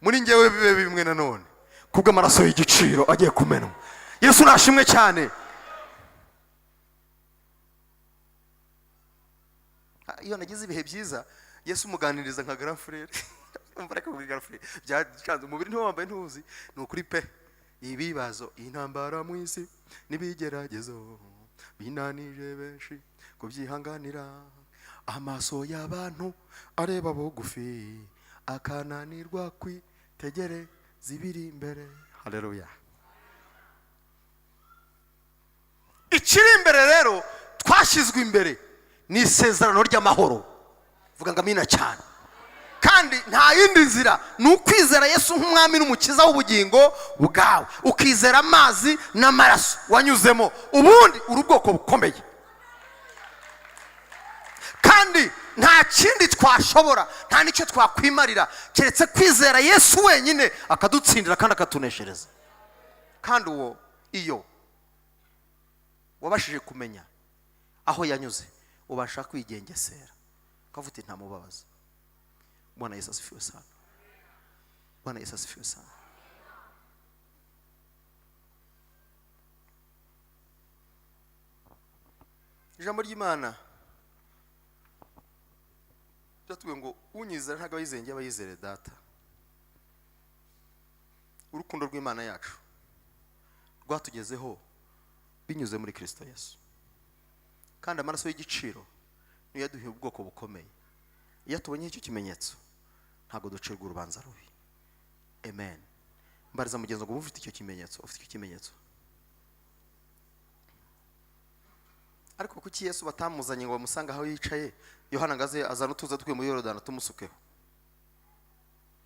muri ngewe bibe bimwe nanone kubw'amaraso y'igiciro agiye kumenwa. Yesu nashimwe cyane. Iyo nagize ibihe byiza, Yesu umuganiriza nka grand frère. Umva, reka kuvuga grand frère, byacanze umubiri ntiwambaye ntuzi. Ni ukuri pe, ibibazo, intambara mu isi n'ibigeragezo binanije benshi kubyihanganira. Amaso y'abantu areba bugufi, akananirwa kwitegereza ibiri imbere. Haleluya! Ikiri imbere rero twashyizwe imbere ni isezerano ry'amahoro. Vuga ngo amina cyane. Kandi nta yindi nzira, ni ukwizera Yesu nk'umwami n'umukiza w'ubugingo bwawe, ukizera amazi n'amaraso wanyuzemo, ubundi uri ubwoko bukomeye. Kandi nta kindi twashobora, nta n'icyo twakwimarira keretse kwizera Yesu wenyine, akadutsindira kandi akatuneshereza. Kandi uwo iyo wabashije kumenya aho yanyuze, ubasha kwigengesera, ukavuga uti ntamubabaza. Bwana Yesu asifiwe sana! Bwana Yesu asifiwe sana! Ijambo ry'Imana ryatubwiye ngo unyizera ntabwo aba yizeye njye, aba yizere Data. Urukundo rw'Imana yacu rwatugezeho binyuze muri Kirisito Yesu, kandi amaraso y'igiciro niyo yaduhaye ubwoko bukomeye. Iyo tubonye icyo kimenyetso, ntabwo ducirwa urubanza rubi. Amen. Mbariza mugenzi ngo ufite icyo kimenyetso, ufite icyo kimenyetso. Ariko kuki Yesu batamuzanye ngo bamusange aho yicaye, Yohana ngo aze azane utuzi twe muri Yorodani tumusukeho?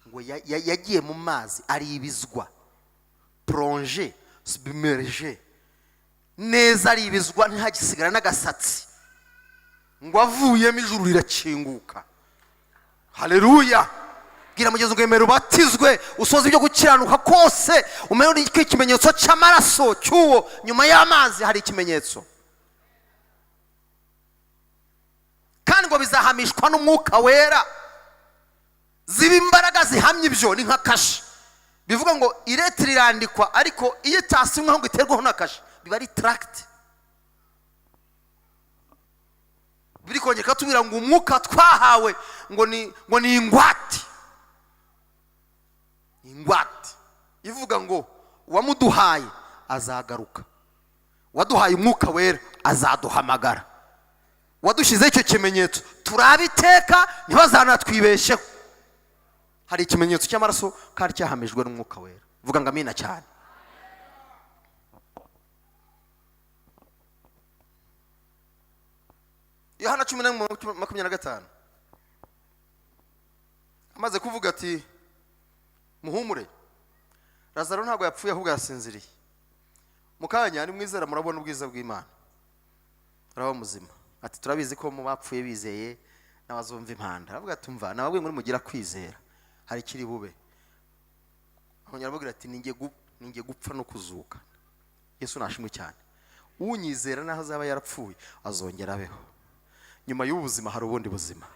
Ngo yagiye mu mazi aribizwa, plongé, submergé neza, aribizwa ntihagisigara n'agasatsi. Ngo avuyemo ijuru rirakinguka. Haleluya! Bwira mugenzi ngo emera ubatizwe, usoze ibyo gukiranuka kose, umenye ko ikimenyetso cy'amaraso cy'uwo nyuma y'amazi hari ikimenyetso, kandi ngo bizahamishwa n'Umwuka Wera, ziba imbaraga zihamya ibyo. Ni nka kashe. Bivuga ngo ilettre irandikwa, ariko iyo itasinyweho ngo iterweho na kashe, biba ari tract. Biri kongera ikatubwira ngo umwuka twahawe ngo ni ingwate, ingwate ivuga ngo uwamuduhaye azagaruka, uwaduhaye Umwuka Wera azaduhamagara, wadushyizeho icyo kimenyetso turabe iteka, ntibazanatwibeshyeho. Hari ikimenyetso cy'amaraso kandi cyahamijwe n'Umwuka Wera. Vuga ngo amina cyane. Yohana 11:25, amaze kuvuga ati muhumure, Lazaro ntabwo yapfuye, ahubwo yasinziriye, mu kanya nimwizera murabona ubwiza bw'Imana, araba muzima. Ati turabizi ko mu bapfuye bizeye n'abazumva impanda. Aravuga ati mva nababwiye ngo nimugira kwizera hari ikiri bube. Arongera aramubwira ati ninjye gupfa no kuzuka. Yesu nashimwe cyane. Unyizera naho azaba yarapfuye azongera abeho. Nyuma y'ubu buzima hari ubundi buzima,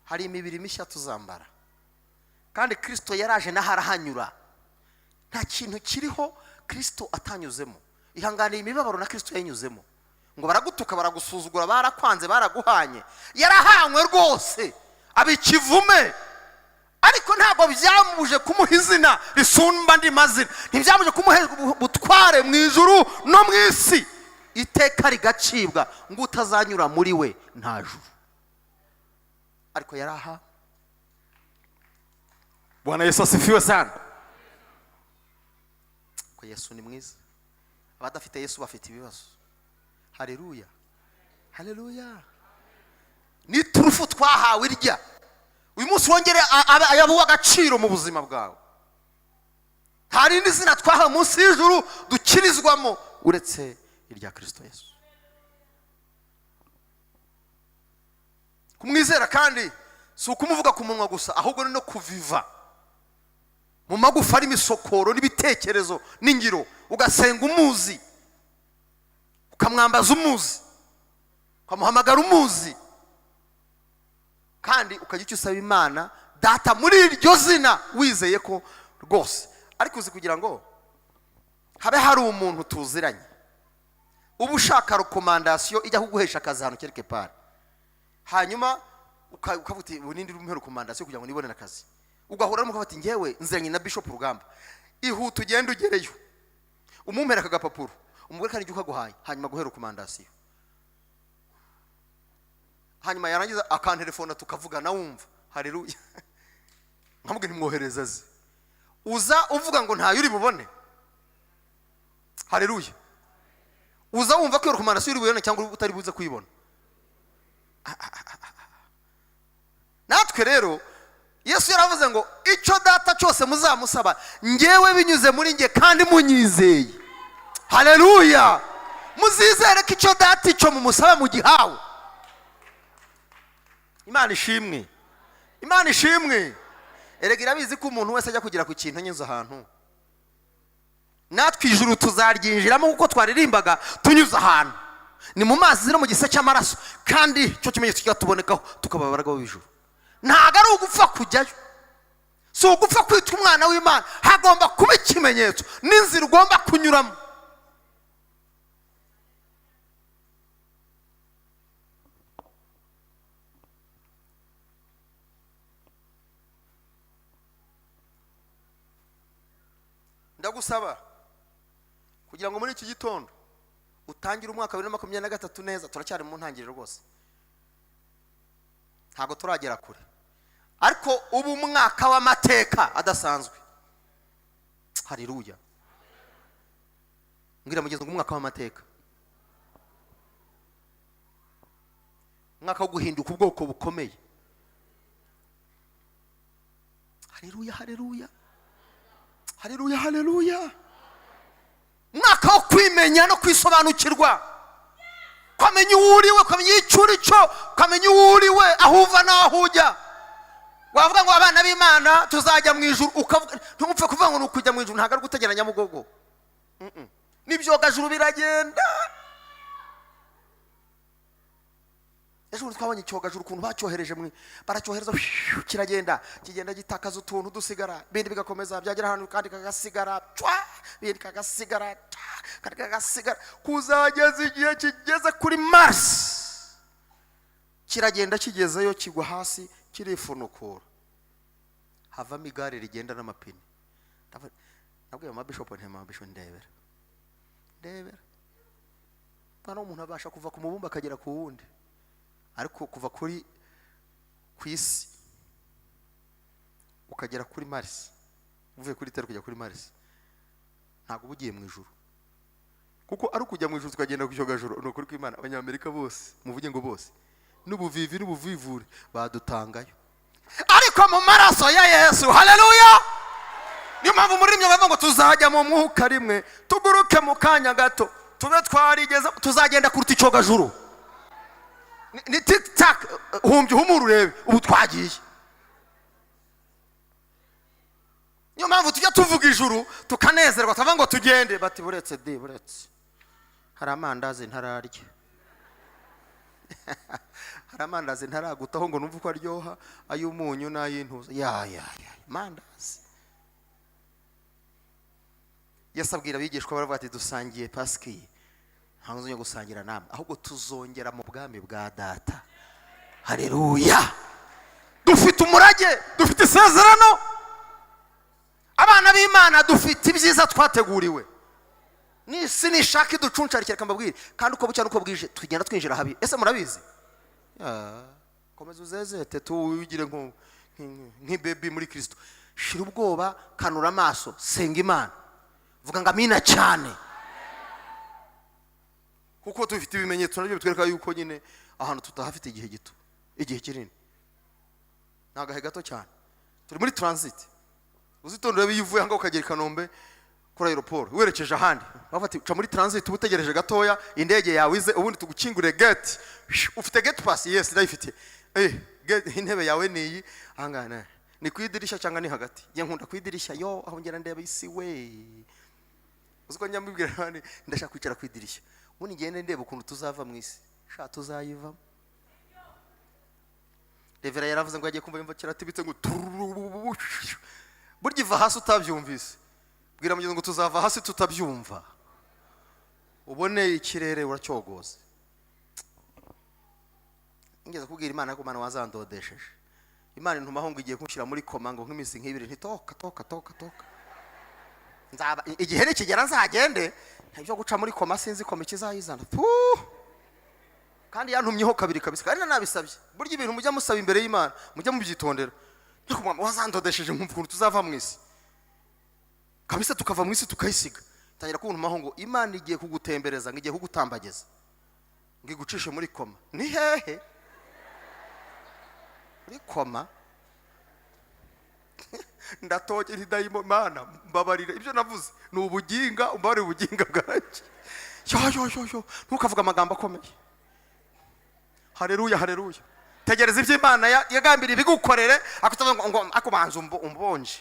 hari imibiri mishya tuzambara. Kandi Kirisito yaraje naho arahanyura. Nta kintu kiriho Kirisito atanyuzemo. Ihanganiye imibabaro na Kirisito yanyuzemo. Ngo baragutuka, baragusuzugura, barakwanze, baraguhanye. Yarahanywe rwose, aba ikivume, ariko ntabwo byamubuje kumuha izina risumba andi mazina, ntibyamubuje kumuha ubutware mu ijuru no mu isi. Iteka rigacibwa ngo utazanyura muri we nta juru. Ariko yaraha. Bwana Yesu asifiwe sana. Ko Yesu ni mwiza. Abadafite Yesu bafite ibibazo. Haleluya, haleluya. Ni turufu twahawe irya uyu munsi, wongere ayabe uw'agaciro mu buzima bwawe. Nta rindi zina twahawe munsi y'ijuru dukirizwamo uretse irya Kirisito Yesu. Kumwizera kandi si ukumuvuga ku munwa gusa, ahubwo ni no kuviva mu magufa arimo isokoro n'ibitekerezo n'ingiro. Ugasenga umuzi, ukamwambaza umuzi, ukamuhamagara umuzi, kandi ukagira icyo usaba Imana Data muri iryo zina, wizeye ko rwose. Ariko uzi, kugira ngo habe hari umuntu tuziranye uba ushaka recommandation ijya kuguhesha akazi ahantu quelque part, hanyuma ukavuga uti: "Ubu nindi umuhe recommandation kugira ngo nibonere akazi." Ugahura n'umugabo ati: "Ngewe nziranye na Bishop Rugamba, ihute ugende ugereyo umumpera aka gapapuro." Umugore kandi ukaguhaye, hanyuma guhera recommandation, hanyuma yarangiza akantelefona tukavugana, wumva haleluya, nkamubwira ntimwohereza aze. Uza uvuga ngo ntayo uri bubone. Haleluya. Uza wumva ko iyo recommandation uri bubone cyangwa utari buze kuyibona. Natwe rero Yesu yaravuze ngo: "Icyo Data cyose muzamusaba ngewe binyuze muri nge kandi munyizeye." Haleluya. Muzizere ko icyo Data icyo mumusaba mugihawe. Imana ishimwe, Imana ishimwe. Erega irabizi ko umuntu wese ajya kugera ku kintu anyuze ahantu. Natwe ijuru tuzaryinjiramo kuko twaririmbaga tunyuze ahantu, ni mu mazi no mu gise cy'amaraso, kandi icyo kimenyetso kikatubonekaho tukaba abaragwa b'ijuru. Ntabwo ari ugupfa kujyayo, si ugupfa kwitwa umwana w'Imana. Hagomba kuba ikimenyetso n'inzira ugomba kunyuramo. Ndagusaba kugira ngo muri iki gitondo utangire umwaka wa 2023 neza. Turacyari mu ntangiriro rwose, ntabwo turagera kure, ariko ubu umwaka w'amateka adasanzwe. Haleluya. Mbwira mugenzi ngo umwaka w'amateka, umwaka wo guhinduka ubwoko bukomeye. Haleluya, haleluya, haleluya, haleluya. Umwaka wo kwimenya no kwisobanukirwa, ukamenya uwo uriwe, ukamenya icyo uri cyo, ukamenya uwo uriwe, aho uva n'aho ujya. Wavuga ngo abana b'Imana tuzajya mu ijuru, ukavuga ntupfe kuvuga ngo ni ukujya mu ijuru. Ntabwo ari gutegera Nyabugogo. N'ibyogajuru biragenda. Ejo bundi twabonye icyogajuru ukuntu bacyohereje, baracyohereza kiragenda, kigenda gitakaza utuntu dusigara, ibindi bigakomeza, byagera ahantu kandi kagasigara cwa, ibindi kagasigara cwa, kandi kagasigara, kuzageza igihe kigeze kuri Mars. Kiragenda, kigezeyo kigwa hasi, kirifunukura, havamo igare rigenda n'amapine. Nabwiye mama bishop nti: "Mama bishop, ndebera, ndebera, mwana w'umuntu abasha kuva ku mubumbe akagera ku wundi, ariko kuva ku isi ukagera kuri Mars, uvuye kuri Terre kujya kuri Mars, ntabwo uba ugiye mu ijuru." Kuko ari ukujya mu ijuru tukagenda ku cyogajuru, ni ukuri kw'Imana, Abanyamerika bose, muvuge ngo bose, n'ubuvivi n'ubuvivure badutangayo. Ariko mu maraso ya Yesu, haleluya. Niyo mpamvu muri mwe bavuga ngo tuzajya mu mwuka rimwe, tuguruke mu kanya gato, tube twarigeze, tuzagenda kuruta icyogajuru. Ni tic tac, humbye uhumure urebe ubu twagiye. Niyo mpamvu tujya tuvuga ijuru tukanezerwa, tukavuga ngo tugende, bati buretse di, buretse, hari amandazi ntararya, hari amandazi ntaragutaho ngo numve uko aryoha, ay'umunyu n'ay'intuza, ya ya ya amandazi. Yesu abwira abigishwa, baravuga ati: "Dusangiye pasiki, ntabwo nzongera gusangira namwe, ahubwo tuzongera mu bwami bwa Data." Hareruya! Dufite umurage, dufite isezerano, abana b'Imana dufite ibyiza twateguriwe. N'isi nishaka iducuncarikira, reka mbabwire, kandi uko bucya n'uko bwije tugenda twinjira habi. Ese murabizi? Ah, komeza uzezete, tuwigire nk'ibebi muri Kirisito. Shira ubwoba, kanura amaso, senga Imana, vuga ngo amina cyane, kuko dufite ibimenyetso nabyo bitwereka yuko nyine ahantu tutahafite igihe gito, igihe kinini ni agahe gato cyane. Turi muri transit. Uzitondere, iyo uvuye ahangaha ukagera i Kanombe kuri aéroport werekeje ahandi, bafata uca muri transit, uba utegereje gatoya indege yawe ize, ubundi tugukingure gate. Ufite gate pass? Yes, ndayifite. Intebe yawe ni iyi ahangaha, ni ku idirishya cyangwa ni hagati? Njye nkunda ku idirishya, yo aho ngera ndeba isi we. Uzi ko njya mbibwira abandi, ndashaka kwicara ku idirishya, ubundi ngende ndeba ukuntu tuzava mu isi. Sha, tuzayivamo. Revera yaravuze ngo yagiye kumva, yumva kiratibitse, ngo turururu. Burya iva hasi utabyumvise. Bwira mugenzi ngo tuzava hasi tutabyumva. Ubone ikirere uracyogoza. Ngeze kubwira Imana ko Imana wazandodesheje, Imana intumaho ngo igiye kunshyira muri koma ngo nk'iminsi nk'ibiri, ntitoka toka toka toka, nzaba igihe nikigera nzagende, ibyo guca muri koma sinzi koma ikizayizana. Puh! Kandi yantumyeho kabiri kabisa, kandi nanabisabye. Burya ibintu mujya musaba imbere y'Imana mujya mubyitondera. Ariko mama, wazandodesheje nkumva ukuntu tuzava mu isi kabisa, tukava mu isi tukayisiga. Tangira kuntumaho ngo Imana igiye kugutembereza, ngo igiye kugutambagiza, ngo igucishe muri koma. Ni hehe muri koma? Ndatoke ntidayimo. Mana, mbabarira, ibyo navuze ni ubuginga, umbabarire ubuginga bwanjye. Yo yo yo yo, ntukavuge amagambo akomeye. Hareruya, hareruya! Tegereza ibyo Imana yagambiriye ibigukorere, akutavuga ngo akubanza umbonje,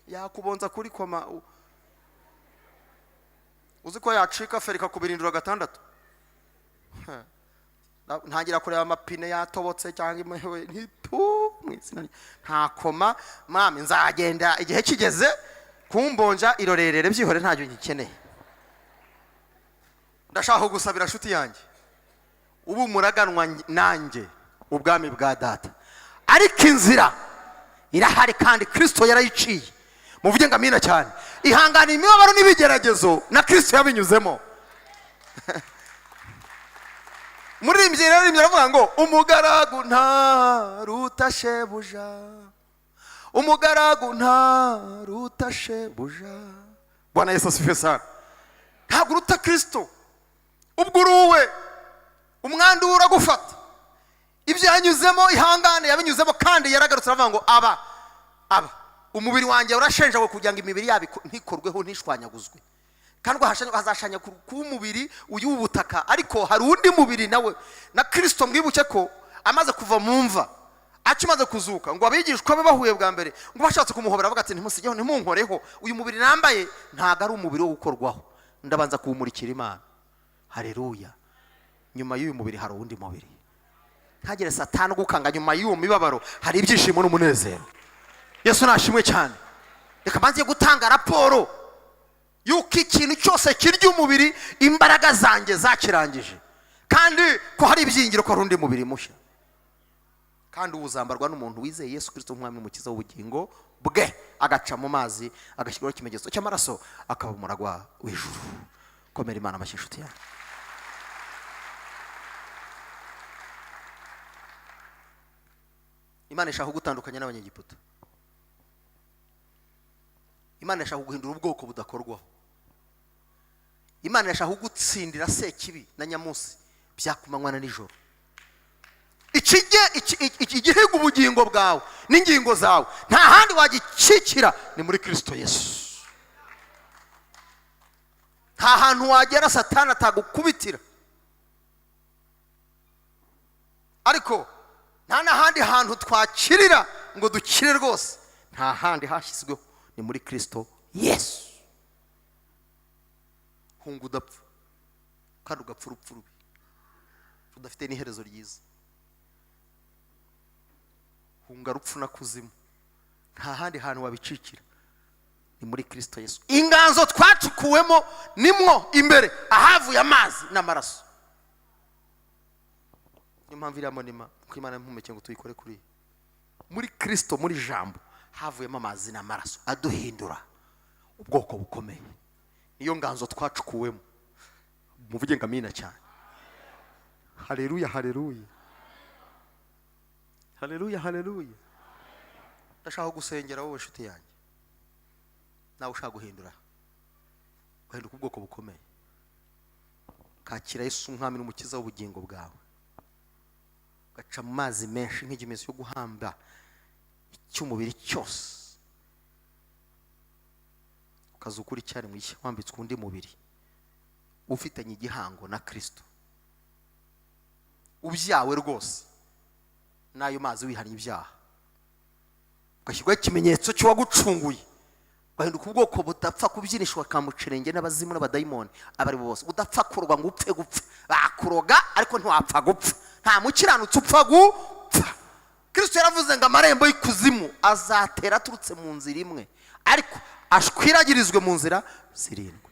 yakubonza kuri koma. Uzi ko yacika feri ikakubirindura gatandatu? Ha. Ntangira kureba amapine yatobotse cyangwa imewe ntitu mu izina nta koma. Mami, nzagenda igihe kigeze, kumbonja irorerere, byihore, ntacyo ngikeneye. Ndashaka kugusabira, nshuti yanjye, ubu muraganwa nanjye ubwami bwa Data, ariko inzira irahari kandi Kirisito yarayiciye. Muvuge ngo amina cyane. Ihangane imibabaro n'ibigeragezo, na Kirisito yabinyuzemo. Muririmbyi yaririmbye aravuga ngo: "Umugaragu ntaruta shebuja, umugaragu ntaruta shebuja." Bwana Yesu asifiwe sana. Ntabwo uruta Kirisito. Ubwo uri uwe, umwandu we uragufata. Ibyo yanyuzemo, ihangane, yabinyuzemo kandi yaragarutse, aravuga ngo aba umubiri wanjye urashenjawe kugira ngo imibiri yabo ntikorweho, ntishwanyaguzwe. Kandi hazashanya kuba umubiri uyu w'ubutaka, ariko hari undi mubiri nawe na Kirisito. Mwibuke ko amaze kuva mu mva, akimaze kuzuka, ngo abigishwa be bahuye bwa mbere, ngo bashatse kumuhobera, avuga ati: "Ntimusigeho, ntimunkoreho, uyu mubiri nambaye ntabwo ari umubiri wo gukorwaho, ndabanza kuwumurikira Imana." Hareruya! Nyuma y'uyu mubiri hari uwundi mubiri. Ntagire Satani ugukanga. Nyuma y'uwo mibabaro hari ibyishimo n'umunezero. Yesu nashimwe cyane. Reka mbanze gutanga raporo yuko ikintu cyose kirya umubiri imbaraga zanjye zakirangije, kandi ko hari ibyiringiro ko hari undi mubiri mushya, kandi ubu uzambarwa n'umuntu wizeye Yesu Kirisito nk'umwami n'umukiza w'ubugingo bwe, agaca mu mazi, agashyirwaho ikimenyetso cy'amaraso, akaba umuragwa w'ijuru. Komera Imana amashyi, inshuti yawe. Imana ishaka kugutandukanya n'Abanyegiputa. Imana ishaka guhindura ubwoko budakorwaho. Imana irashaka kugutsindira sekibi na nyamunsi byakumanywa na nijoro. Igihiga ubugingo bwawe n'ingingo zawe, nta handi wagikikira, ni muri Kirisito Yesu. Nta hantu wagera Satani atagukubitira, ariko nta n'ahandi hantu twakirira ngo dukire rwose, nta handi hashyizweho, Ni muri Kirisito Yesu. Hunga udapfa, kandi ugapfa urupfu rubi rudafite n'iherezo ryiza. Hunga rupfu na kuzimu. Nta handi hantu wabicikira, ni muri Kirisito Yesu. Inganzo twacukuwemo nimwo imbere ahavuye amazi n'amaraso. Niyo mpamvu iriya monument, kuko Imana yampumekeye ngo tuyikore kuri muri Kirisito, muri Jambo havuyemo amazi n'amaraso aduhindura ubwoko bukomeye. Niyo nganzo twacukuwemo. Muvuge ngo amina cyane. Haleluya, haleluya, haleluya, haleluya. Ndashaka gusengera wowe nshuti yanjye, nawe ushaka guhindura, guhinduka ubwoko bukomeye. Kakira Yesu umwami n'umukiza w'ubugingo bwawe, ugaca mu mazi menshi nk'ikimenyetso cyo guhamba icy'umubiri cyose, ukazukura icyaremwe gishya, wambitswe undi mubiri ufitanye igihango na Kirisito, ubyawe rwose n'ayo mazi, wihannye ibyaha, ugashyirwaho ikimenyetso cy'uwagucunguye, ugahinduka ubwoko budapfa kubyinishwa kamucerenge n'abazimu n'abadayimoni abo ari bo bose, udapfa kurwa ngo upfe gupfa. Bakuroga ariko ntiwapfa gupfa. Nta mukiranutsi upfa gupfa. Kirisito yaravuze ngo amarembo y'ikuzimu azatera aturutse mu nzira imwe, ariko ashwiragirizwe mu nzira zirindwi.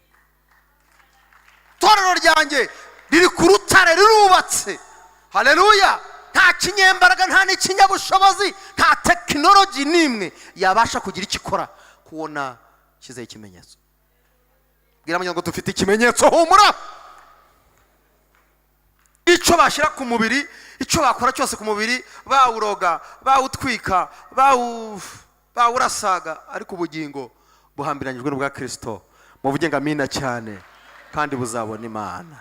Itorero ryanjye riri ku rutare, rirubatse. Haleluya! Nta kinyembaraga, nta n'ikinyabushobozi, nta tekinoloji n'imwe yabasha kugira icyo ikora kubona shyizeho ikimenyetso. Bwira ngo dufite ikimenyetso, humura. Icyo bashyira ku mubiri, icyo bakora cyose ku mubiri, bawuroga, bawutwika, bawurasaga, ariko ubugingo buhambiranyijwe n'ubwa Kirisito. Muvuge ngo amina cyane. Kandi buzabona Imana.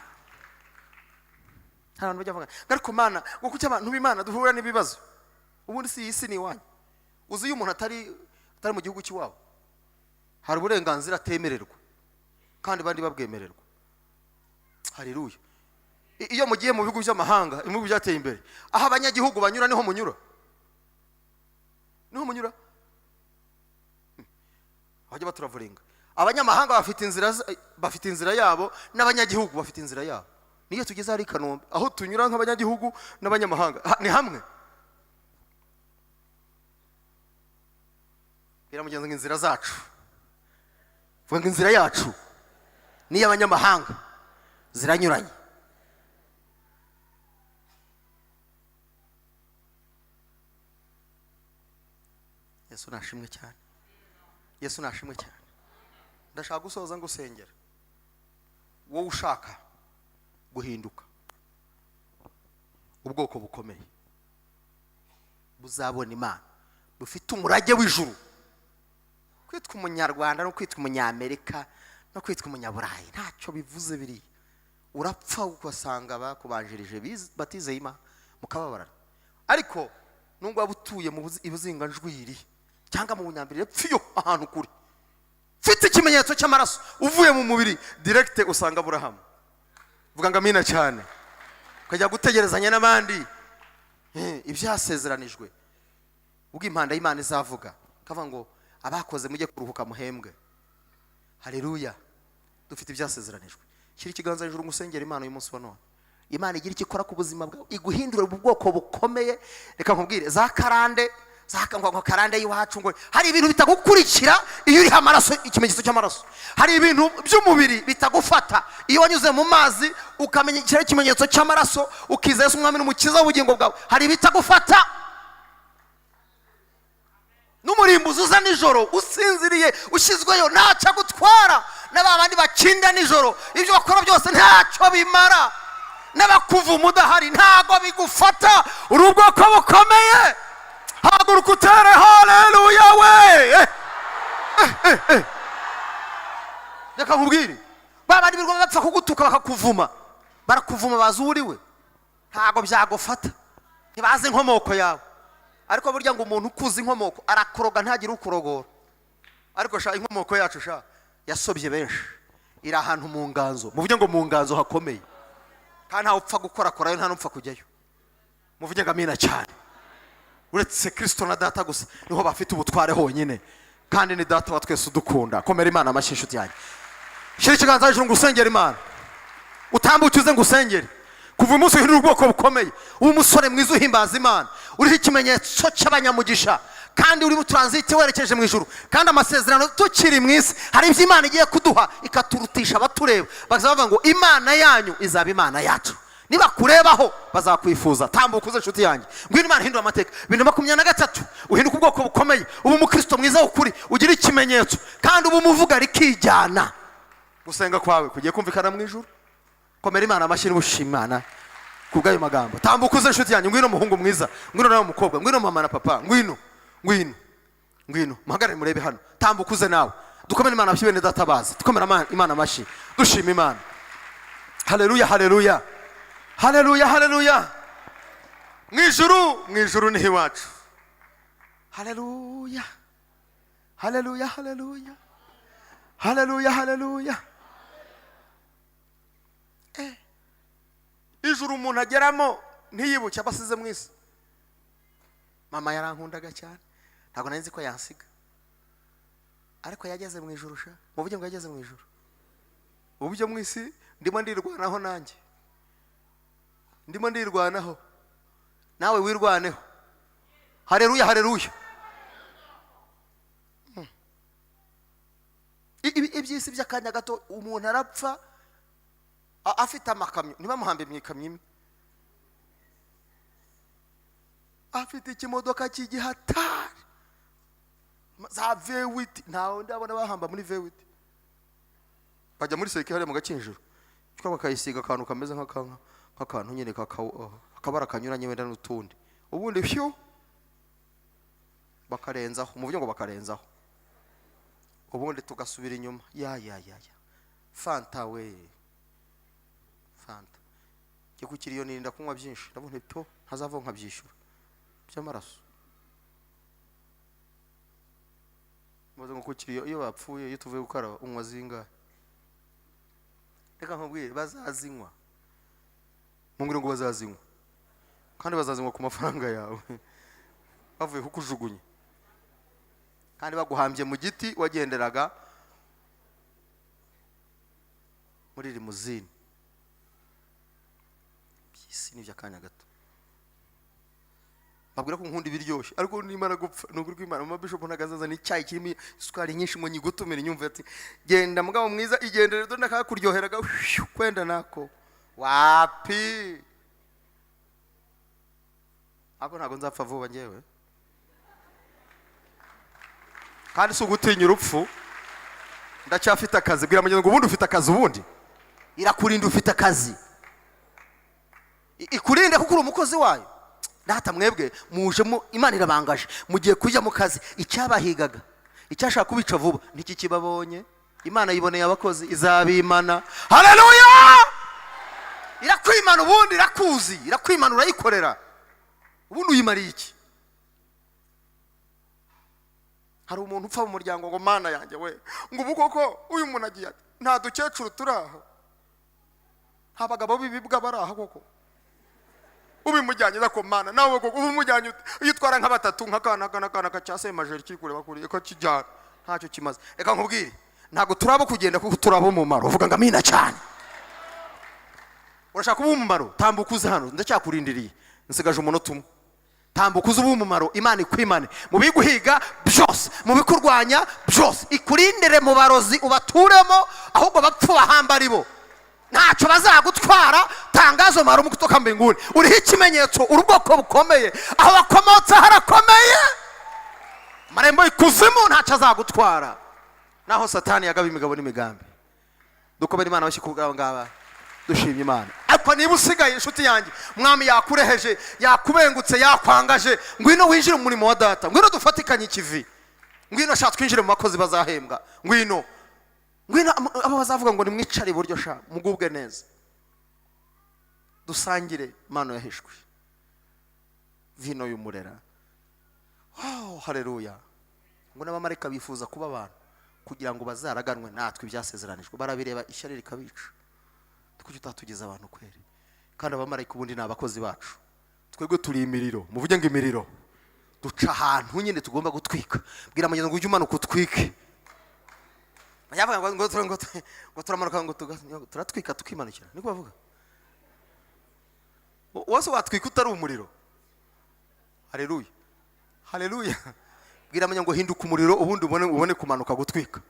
Hari abantu bajya bavuga ngo ariko Mana, ngo kuki abantu b'Imana duhura n'ibibazo? Ubundi si iyi si ni iwanyu? Uzi iyo umuntu atari mu gihugu cy'iwabo, hari uburenganzira atemererwa kandi abandi babwemererwa. Haleluya! Iyo mugiye mu bihugu by'amahanga, ibihugu byateye imbere, aho abanyagihugu banyura niho munyura, niho munyura. Abajya baturavuringa, abanyamahanga bafite inzira yabo, n'abanyagihugu bafite inzira yabo. Niyo tugeze hari i Kanombe, aho tunyura nk'abanyagihugu n'abanyamahanga ni hamwe. Bwira mugenzi ngo inzira zacu, vuga ngo inzira yacu n'iy'abanyamahanga ziranyuranye. Yesu nashimwe cyane, Yesu nashimwe cyane. Ndashaka gusoza ngusengera, wowe ushaka guhinduka ubwoko bukomeye buzabona Imana, bufite umurage w'ijuru. Kwitwa umunyarwanda no kwitwa umunyamerika no kwitwa umunyaburayi ntacyo bivuze. Biriya urapfa ugasanga bakubanjirije batizeye Imana, mukababarana. Ariko nubwo waba utuye mu ibuzinganjwiri cyangwa mu bunyambirire, pfiyo ahantu kure, mfite ikimenyetso cy'amaraso, uvuye mu mubiri direct usanga Aburahamu. Vuga ngo amina cyane. Ukajya gutegerezanya n'abandi ibyasezeranijwe, ubwo impanda y'Imana izavuga kavuga ngo abakoze mujye kuruhuka muhembwe. Haleluya! Dufite ibyasezeranijwe. Shyira ikiganza hejuru ngusengera Imana uyu munsi wa none. Imana igira icyo ikora ku buzima bwawe, iguhindure ubwoko bukomeye. Reka nkubwire, za karande, za ngo karande y'iwacu, ngo hari ibintu bitagukurikira iyo uriho amaraso, ikimenyetso cy'amaraso. Hari ibintu by'umubiri bitagufata iyo wanyuze mu mazi, ukamenya ikiriho ikimenyetso cy'amaraso, ukizera Yesu umwami n'umukiza w'ubugingo bwawe. Hari ibitagufata. N'umurimbuzi uza nijoro usinziriye ushyizweyo ntacyo agutwara, na ba bandi bakinda nijoro, ibyo bakora byose ntacyo bimara, n'abakuvuma udahari ntago bigufata. Uri ubwoko bukomeye. Haguruka utere haleluya we. Reka nkubwire, ba bandi birirwa bapfa kugutuka bakakuvuma, barakuvuma bazi uwo uri we, ntago byagufata, ntibazi inkomoko yawe. Ariko burya ngo umuntu ukuzi inkomoko arakoroga ntagire ukurogora. Ariko sha, inkomoko yacu sha yasobye benshi, iri ahantu mu nganzo. Muvuge ngo mu nganzo hakomeye, kandi ntawe upfa gukorakorayo, nta n'upfa kujyayo. Muvuge ngo amina cyane. Uretse Kirisito na Data gusa niho bafite ubutware honyine. Kandi ni Data wa twese udukunda. Komera Imana amashyi, inshuti yanjye. Shyira ikiganza hejuru ngo usengere Imana, utambuke uze ngo usengere. Kuva umunsi uhindura ubwoko bukomeye, uba umusore mwiza uhimbaza Imana, uriho ikimenyetso cy'abanyamugisha, kandi uri transit werekeje mu ijuru. Kandi amasezerano, tukiri mu isi hari ibyo Imana igiye kuduha ikaturutisha abatureba. Bakazaba bavuga ngo "Imana yanyu izaba Imana yacu." Nibakurebaho bazakwifuza. Tambuka uze, inshuti yanjye. Ngwino Imana ihindura amateka. 2023 uhinduka ubwoko bukomeye, uba umukristo mwiza w'ukuri, ugira ikimenyetso, kandi uba umuvuga rikijyana. Gusenga kwawe kugiye kumvikana mu ijuru. Komera Imana amashyi n'ubushima Imana kubw'ayo magambo. Tambuka uze, inshuti yanjye. Ngwino muhungu mwiza, ngwino nawe mukobwa, ngwino mama na papa, ngwino, ngwino, ngwino. Muhagarare murebe hano. Tambuka uze nawe. Dukomere Imana amashyi, bene Data bazi. Dukomere Imana amashyi, dushima Imana. Haleluya, haleluya, haleluya, haleluya! Mu ijuru, mu ijuru niho iwacu. Haleluya, haleluya, haleluya, haleluya, haleluya! Ijuru umuntu ageramo ntiyibuke abo asize mu isi. Mama yarankundaga cyane, ntabwo nari nzi ko yansiga, ariko yageze mu ijuru. Sha, muvuge ngo yageze mu ijuru. Ubu byo mu isi ndimo ndirwanaho, nanjye ndimo ndirwanaho, nawe wirwaneho. Hareruya, hareruya! Iby'isi by'akanya gato. Umuntu arapfa afite amakamyo, ntibamuhambe mu ikamyo imwe, afite ikimodoka cy'igihatari za V8. Ntawe ndabona bahamba muri V8. Bajya muri cercueil hariya mu gakinjiro, cyangwa bakayisiga akantu kameze nk'akantu nyine akabara kanyuranye wenda n'utundi, ubundi fyu, bakarenzaho. Mu buryo ngo bakarenzaho, ubundi tugasubira inyuma. Ya ya ya ya, Fanta we, Fanta! Njye ku kiriyo nirinda kunywa byinshi. Ndabona to ntazavaho nkabyishyura by'amaraso. Maze ngo ku kiriyo iyo bapfuye, iyo tuvuye gukaraba, unywa zingahe? Reka nkubwire, bazazinywa. Mungire ngo bazazinywa, kandi bazazinywa ku mafaranga yawe bavuye kukujugunya, kandi baguhambye mu giti wagenderaga muri limousine. By'isi ni iby'akanya gato. Babwira ko nkunda ibiryoshye, ariko nimara gupfa, ni ukuri kw'Imana, mama bishop ntabwo azazana icyayi kirimo isukari nyinshi ngo nyigutumire. Nyumve ati "Genda mugabo mwiza, igendere, dore nakakuryoheraga kwenda nako wapi." Ariko ntabwo nzapfa vuba njyewe, kandi si ugutinya urupfu, ndacyafite akazi. Bwira mugenzi ngo ubundi ufite akazi, ubundi irakurinda, ufite akazi. Ikurinde kuko uri umukozi wayo. Data, mwebwe mujemo, Imana irabangaje, mugiye kujya mu kazi. Icyabahigaga, icyashaka kubica vuba, ntikikibabonye. Imana yiboneye abakozi, izabimana. Haleluya! Irakwimana, ubundi irakuzi, irakwimana, urayikorera. Ubundi uyimariye iki? Hari umuntu upfa mu muryango ngo "Mana yanjye we," ngo "ubu koko uyu muntu agiye ate? Nta dukecuru turi aha, nta bagabo b'ibibwa bari aha koko, ubimujyanye ko Mana nawe koko uba umujyanye ute?" Iyo utwara nka batatu, nk'akana akana akana ka semajeri kiri kureba kuriya ko kijyana, ntacyo kimaze. Reka nkubwire, ntabwo turabo kugenda kuko turabo umumaro. Uvuga ngo amina cyane. Urashaka kuba umumaro? Tambuka uze hano, ndacyakurindiriye, nsigaje umunota umwe. Tambuka uze ube umumaro, Imana ikwimane mu biguhiga byose, mu bikurwanya byose, ikurindire mu barozi ubaturemo, ahubwo bapfu bahamba ari bo, ntacyo bazagutwara. Tangazo marumu kutoka mbinguni, uriho ikimenyetso, uri ubwoko bukomeye, aho wakomotse harakomeye. Amarembo y'ikuzimu ntacyo azagutwara, naho Satani yagaba imigabo n'imigambi. Dukomere Imana amashyi kubw'aba ngaba, dushimye Imana. Ariko niba usigaye, inshuti yanjye, Mwami yakureheje, yakubengutse, yakwangaje, ngwino winjire mu murimo wa Data, ngwino dufatikanye ikivi, ngwino sha twinjire mu bakozi bazahembwa, ngwino, ngwino abo bazavuga ngo "Nimwicare iburyo sha, mugubwe neza, dusangire impano yahishwe, vino y'umurera." Oh, haleluya! Ngo n'abamarayika bifuza kuba abantu kugira ngo bazaraganwe natwe ibyasezeranijwe. Barabireba ishyari rikabica. Kuki utatugeza abantu kweri? Kandi abamarayika ubundi ni abakozi bacu, twebwe turi imiriro. Muvuge ngo imiriro. Duca ahantu nyine tugomba gutwika. Bwira mugenzi ngo ujye umanuka utwike. Bavuga ngo turamanuka, ngo turatwika tukimanukira, niko bavuga. Wose watwika utari umuriro. Haleluya, haleluya! Bwira mugenzi ngo hinduka umuriro, ubundi ubone kumanuka gutwika.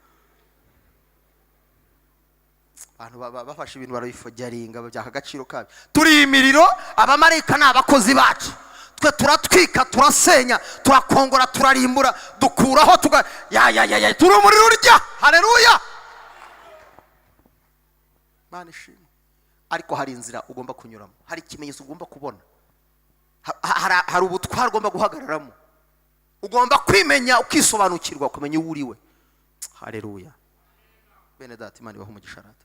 Abantu bafashe ibintu barabifojaringa, babyaka agaciro kabyo. Turi imiriro, abamarayika ni abakozi bacu. Twe turatwika, turasenya, turakongora, turarimbura, dukuraho, tuga ya ya ya ya. Turi umuriro urya. Haleluya, Mana ishimwe! Ariko hari inzira ugomba kunyuramo, hari ikimenyetso ugomba kubona, hari ubutware ugomba guhagararamo. Ugomba kwimenya, ukisobanukirwa, ukamenya uwo uriwe. Haleluya! Bene data, Imana ibahe umugisha. Rata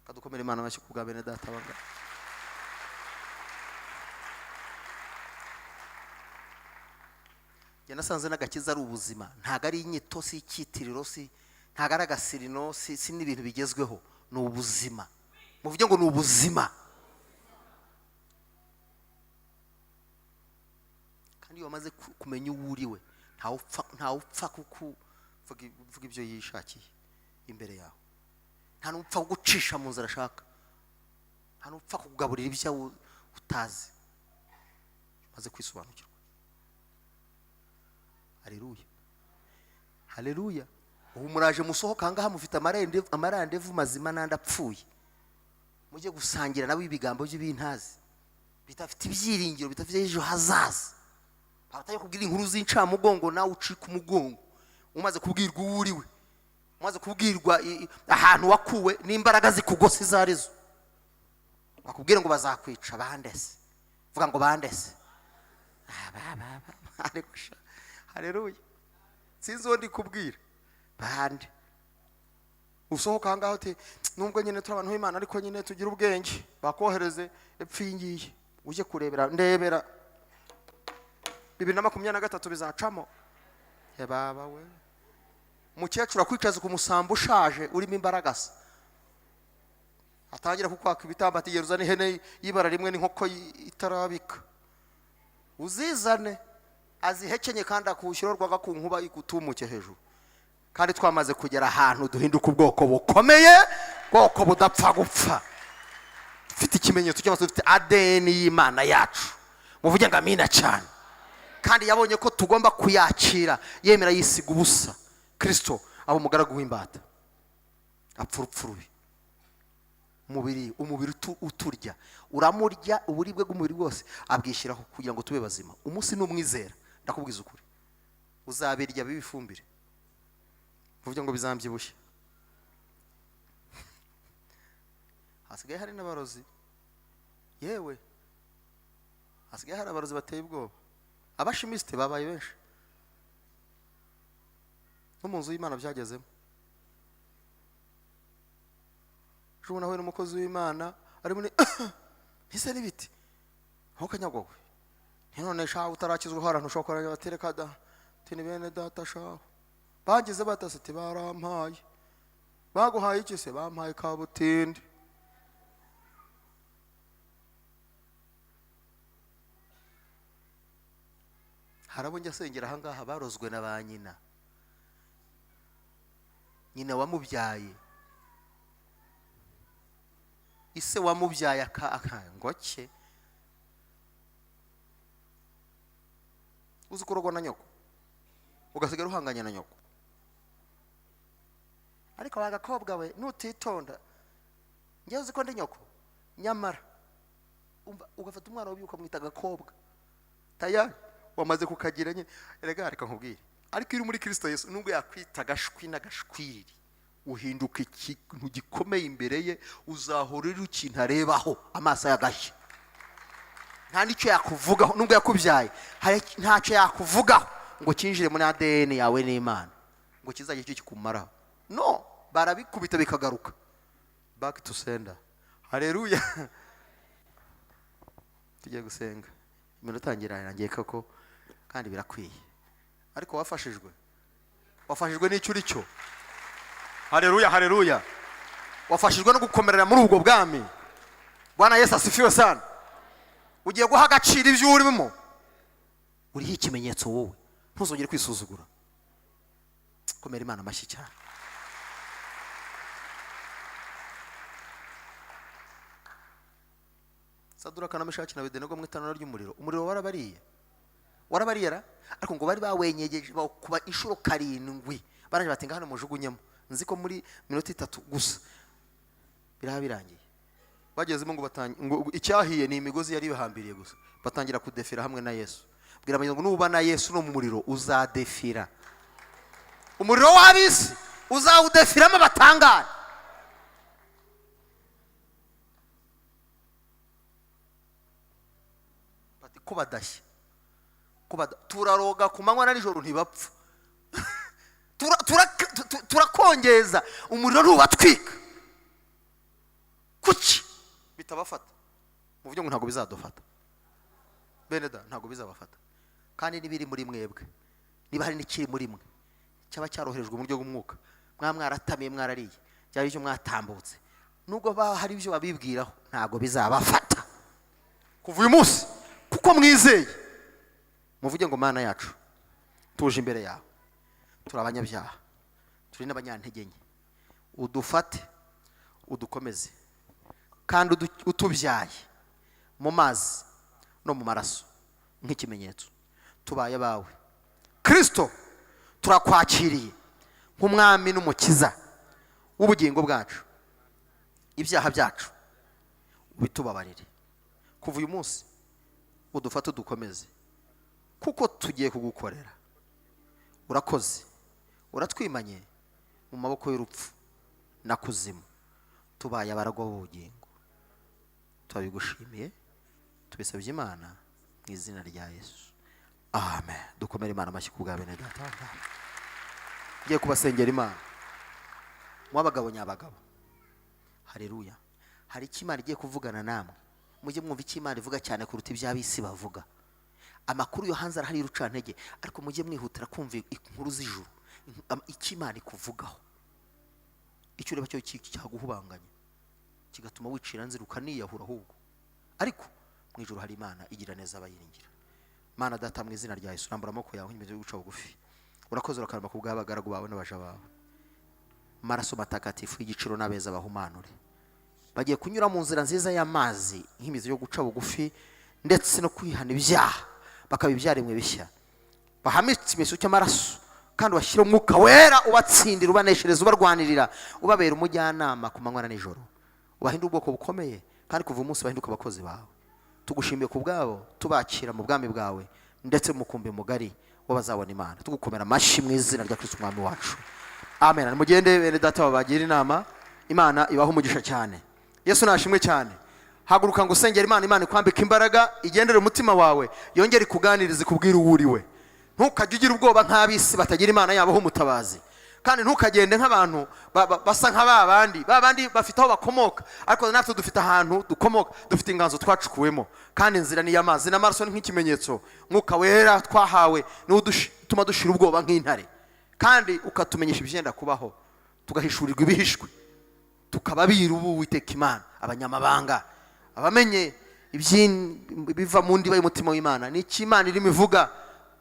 kadukomere Imana amashyi ku bwa bene data bangana. Njye nasanze n'agakiza ari ubuzima, ntabwo ari inyito, si icyitiriro, si ntabwo ari agasirino, si n'ibintu bigezweho, ni ubuzima. Muvuge ngo ni ubuzima. Kandi iyo wamaze kumenya uwo uriwe, ntawupfa kukuvuga ibyo yishakiye imbere yawe, nta n'upfa kugucisha mu nzira ashaka, nta n'upfa kukugaburira ibyo utazi. Umaze kwisobanukirwa. Haleluya, haleluya! Ubu muraje musohoka ahangaha mufite amarandevu mazima n'andi apfuye. Mujye gusangira nabo ibigambo by'ibintazi bidafite ibyiringiro, bidafite ejo hazaza. Abatajya kubwira inkuru z'incamugongo, nawe ucika umugongo. Umaze kubwirwa uwo uriwe, umaze kubwirwa ahantu wakuwe n'imbaraga zikugose izo arizo, bakubwira ngo bazakwica, bandese. Vuga ngo bandese. Ah, ba, ba, ba. Ariko sha, haleluya! Sinzi uwo ndi kubwira. Bande usohoka ahangaha uti nubwo nyine turi abantu b'Imana, ariko nyine tugira ubwenge, bakohereze epfo iyi ngiyi ujye kurebera, ndebera 2023 bizacamo. Baba we, umukecuru akwicaza ku musambi ushaje urimo imbaraga se, atangira kukwaka ibitambo, ati uzane ihene y'ibara rimwe n'inkoko itarabika, uzizane azihekenye, kandi akushyiraho urwaga ku nkuba igutumuke hejuru. Kandi twamaze kugera ahantu duhinduka ubwoko bukomeye, bwoko budapfa gupfa, dufite ikimenyetso cyangwa se dufite ADN y'Imana yacu. Muvuge ngo amina cyane. Kandi yabonye ko tugomba kuyakira, yemera yisiga ubusa. Kristo aba umugaragu w'imbata, apfa urupfu rubi. Umubiri uturya uramurya, uburibwe bw'umubiri bwose abwishyiraho kugira ngo tube bazima. Umunsi n'umwizera, ndakubwiza ukuri, uzabirya bibe ifumbire. Uvuge ngo bizambyibushye. Hasigaye hari n'abarozi, yewe, hasigaye hari abarozi bateye ubwoba. Abashimisite babaye benshi, no mu nzu y'Imana byagezemo. Ejo bundi nahuye n'umukozi w'Imana ari muri ntise n'ibiti aho kanyagwawe. None shaho utarakizwa, hari ahantu ushobora kurajya batereka da ati ni bene data shaho bagize batase, ati barampaye. Baguhaye iki se? Bampaye kabutindi. Hari abo njya asengera ahangaha barozwe na ba nyina, nyina wamubyaye, ise wamubyaye aka ngo cye. Uzi kurogwa na nyoko, ugasigara uhanganye na nyoko. Ariko wa gakobwa we, nutitonda, njyewe uzi ko ndi nyoko. Nyamara umva, ugafata umwana wawe ukamwita agakobwa, tayari wamaze kukagira nyine. Erega reka nkubwire, ariko iyo uri muri Kristo Yesu, nubwo yakwita agashwi n'agashwiriri, uhinduka ikintu gikomeye imbere ye. Uzahora uri ikintu arebaho amaso yagashya. Nta n'icyo yakuvugaho, nubwo yakubyaye, hari ntacyo yakuvugaho ngo cyinjire muri ADN yawe n'Imana, ngo kizajye cyo kikumaraho. No barabikubita bikagaruka, back to sender. Haleluya! Tugiye gusenga, iminota itangira irangiye koko, kandi birakwiye. Ariko wafashijwe n'icyo uri cyo. Haleluya, haleluya! Wafashijwe no gukomerera muri ubwo bwami. Bwana Yesu asifiwe sana! Ugiye guha agaciro ibyo urimo. Uriho ikimenyetso wowe, ntuzongere kwisuzugura. Komera Imana amashyi cyane. Saduraka na Meshaki na Abedenego mu itanura ry'umuriro, umuriro warabariye, warabariye ra, ariko ngo bari bawenyegeje bawukuba inshuro 7, barangije bati ngaho mujugunyemo, nzi ko muri minota 3 gusa biraba birangiye. Bagezemo ngo ngo icyahiye ni imigozi yari ibahambiriye gusa, batangira kudefira hamwe na Yesu. Bwira abantu ngo nuba na Yesu no mu muriro uzadefira, umuriro w'ab'isi uzawudefiramo batangare. Bati ko badashya, turaroga ku manywa na nijoro ntibapfa. Turakongeza umuriro ntubatwika, kuki bitabafata? Mu buryo ngo ntabwo bizadufata bene da, ntabwo bizabafata. Kandi n'ibiri muri mwebwe, niba hari n'ikiri muri mwe cyaba cyaroherejwe mu buryo bw'umwuka, mwaratamiye, mwarariye, byaba ibyo mwatambutse, nubwo hari ibyo babibwiraho, ntabwo bizabafata kuva uyu munsi, kuko mwizeye. Muvuge ngo Mana yacu, tuje imbere yawe, turi abanyabyaha, turi n'abanyantege nke, udufate udukomeze, kandi utubyaye mu mazi no mu maraso nk'ikimenyetso, tubaye abawe. Kristo, turakwakiriye nk'umwami n'umukiza w'ubugingo bwacu, ibyaha byacu ubitubabarire. Kuva uyu munsi udufate udukomeze, kuko tugiye kugukorera. Urakoze, uratwimanye mu maboko y'urupfu na kuzimu, tubaye abaragwa b'ubugingo. Turabigushimiye, tubisabye Imana mu izina rya Yesu, amen. Dukomere Imana amashyi ku bwa bene data. Ngiye kubasengera Imana mu abagabo nyabagabo. Haleluya. Hari icyo Imana igiye kuvugana namwe, mujye mwumva icyo Imana ivuga cyane kuruta iby'ab'isi bavuga. Amakuru yo hanze arahari y'urucantege, ariko mujye mwihutira kumva inkuru z'ijuru, icyo Imana ikuvugaho. Icyo ureba cyo cyaguhubanganya kigatuma wicira nzira ukaniyahura ahubwo. Ariko mu ijuru hari Imana igira neza abayiringira. Mana data, mu izina rya Yesu, rambura amaboko yawe nk'imizi yo guca bugufi. Urakoze, urakaramba ku bw'abagaragu bawe n'abaja bawe. Maraso matakatifu y'igiciro n'abeza bahumanure, bagiye kunyura mu nzira nziza y'amazi nk'imizi yo guca bugufi ndetse no kwihana ibyaha, bakaba ibyaremwe bishya. Bahamitse ikimenyetso cy'amaraso, kandi ubashyire umwuka wera ubatsindira, ubaneshereza, ubarwanirira, ubabera umujyanama ku manywa na nijoro. Ubahindure ubwoko bukomeye, kandi kuva umunsi bahinduka abakozi bawe. Tugushimiye ku bwabo, tubakira mu bwami bwawe ndetse mu mukumbi mugari w'abazabona Imana. Tugukomera amashyi mu izina rya Kristo umwami wacu, amen. Mugende bene data babagira inama, Imana ibahe umugisha cyane. Yesu nashimwe cyane. Haguruka ngo usengere Imana, Imana ikwambike imbaraga, igendere umutima wawe, yongere ikuganirize, ikubwire uwo uriwe. Ntukajye ugira ubwoba nk'ab'isi batagira Imana yabo umutabazi, kandi ntukagende nk'abantu basa nka ba bandi, ba bandi bafite aho bakomoka, ariko natwe dufite ahantu dukomoka, dufite inganzo twacukuwemo, kandi inzira ni iy'amazi n'amaraso ni nk'ikimenyetso. Mwuka wera twahawe niwo utuma dushira ubwoba nk'intare, kandi ukatumenyesha ibyenda kubaho, tugahishurirwa ibihishwe, tukaba abiru b'Uwiteka Imana, abanyamabanga, abamenye ibiva mu ndiba y'umutima w'Imana. Ni iki Imana irimo ivuga?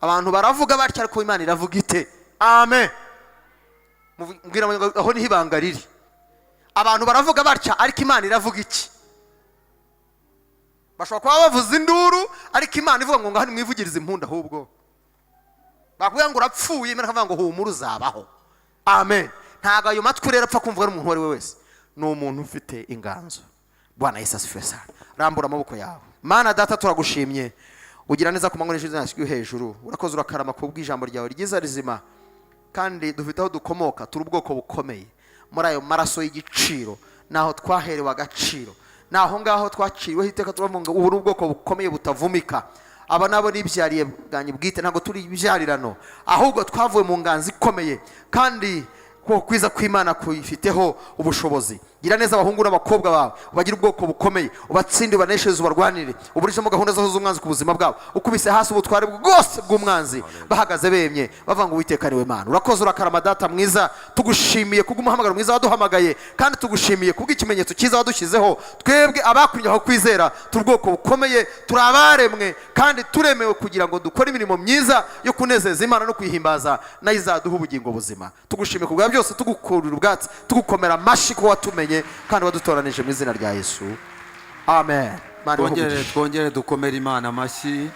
Abantu baravuga batya, ariko Imana iravuga ite? Amen. Mbwira abanyarwanda, aho niho ibanga riri. Abantu baravuga batya, ariko Imana iravuga iki? Bashobora kuba bavuza induru, ariko Imana ivuga ngo ngaho nimwivugirize impundu. Ahubwo bakubwira ngo urapfuye, Imana ikavuga ngo humura uzabaho. Amen. Ntabwo ayo matwi rero apfa kumvwa n'umuntu uwo ari we wese, ni umuntu ufite inganzo. Bwana Yesu asifiwe sana. Rambura amaboko yawe. Mana data, turagushimye, ugira neza ku manywa n'ijoro ryo hejuru. Urakoze, urakarama ku bw'ijambo ryawe ryiza rizima, kandi dufite aho dukomoka, turi ubwoko bukomeye muri ayo maraso y'igiciro, naho twaherewe agaciro, naho ngaho twaciriweho iteka, turavuga ngo ubu ni ubwoko bukomeye butavumika. Aba nabo nibyariye bwanjye bwite, ntabwo turi ibyarirano, ahubwo twavuye mu nganzo ikomeye, kandi ko kwiza kw'Imana kuyifiteho ubushobozi. Gira neza abahungu n'abakobwa bawe, ubagire ubwoko bukomeye, ubatsinde, ubaneshereze, ubarwanire, uburizemo gahunda zose z'umwanzi ku buzima bwabo. Ukubise hasi ubutware bwose bw'umwanzi, bahagaze bemye bavuga ngo "Uwiteka niwe Mana." Urakoze, urakarama, Data mwiza. Tugushimiye kubw'umuhamagaro mwiza waduhamagaye, kandi tugushimiye kubw'ikimenyetso cyiza wadushyizeho twebwe abakwiriye aho kwizera. Turi ubwoko bukomeye, turi abaremwe kandi turemewe kugira ngo dukore imirimo myiza yo kunezeza Imana no kuyihimbaza, nayo izaduha ubugingo buzima. Tugushimiye ku bwa byose, tugukurira ubwatsi, tugukomera amashyi ko watumenye kandi wadutoranije. Mu izina rya Yesu, amen. Imana ibahe Twongere umugisha. Twongere dukomere Imana amashyi.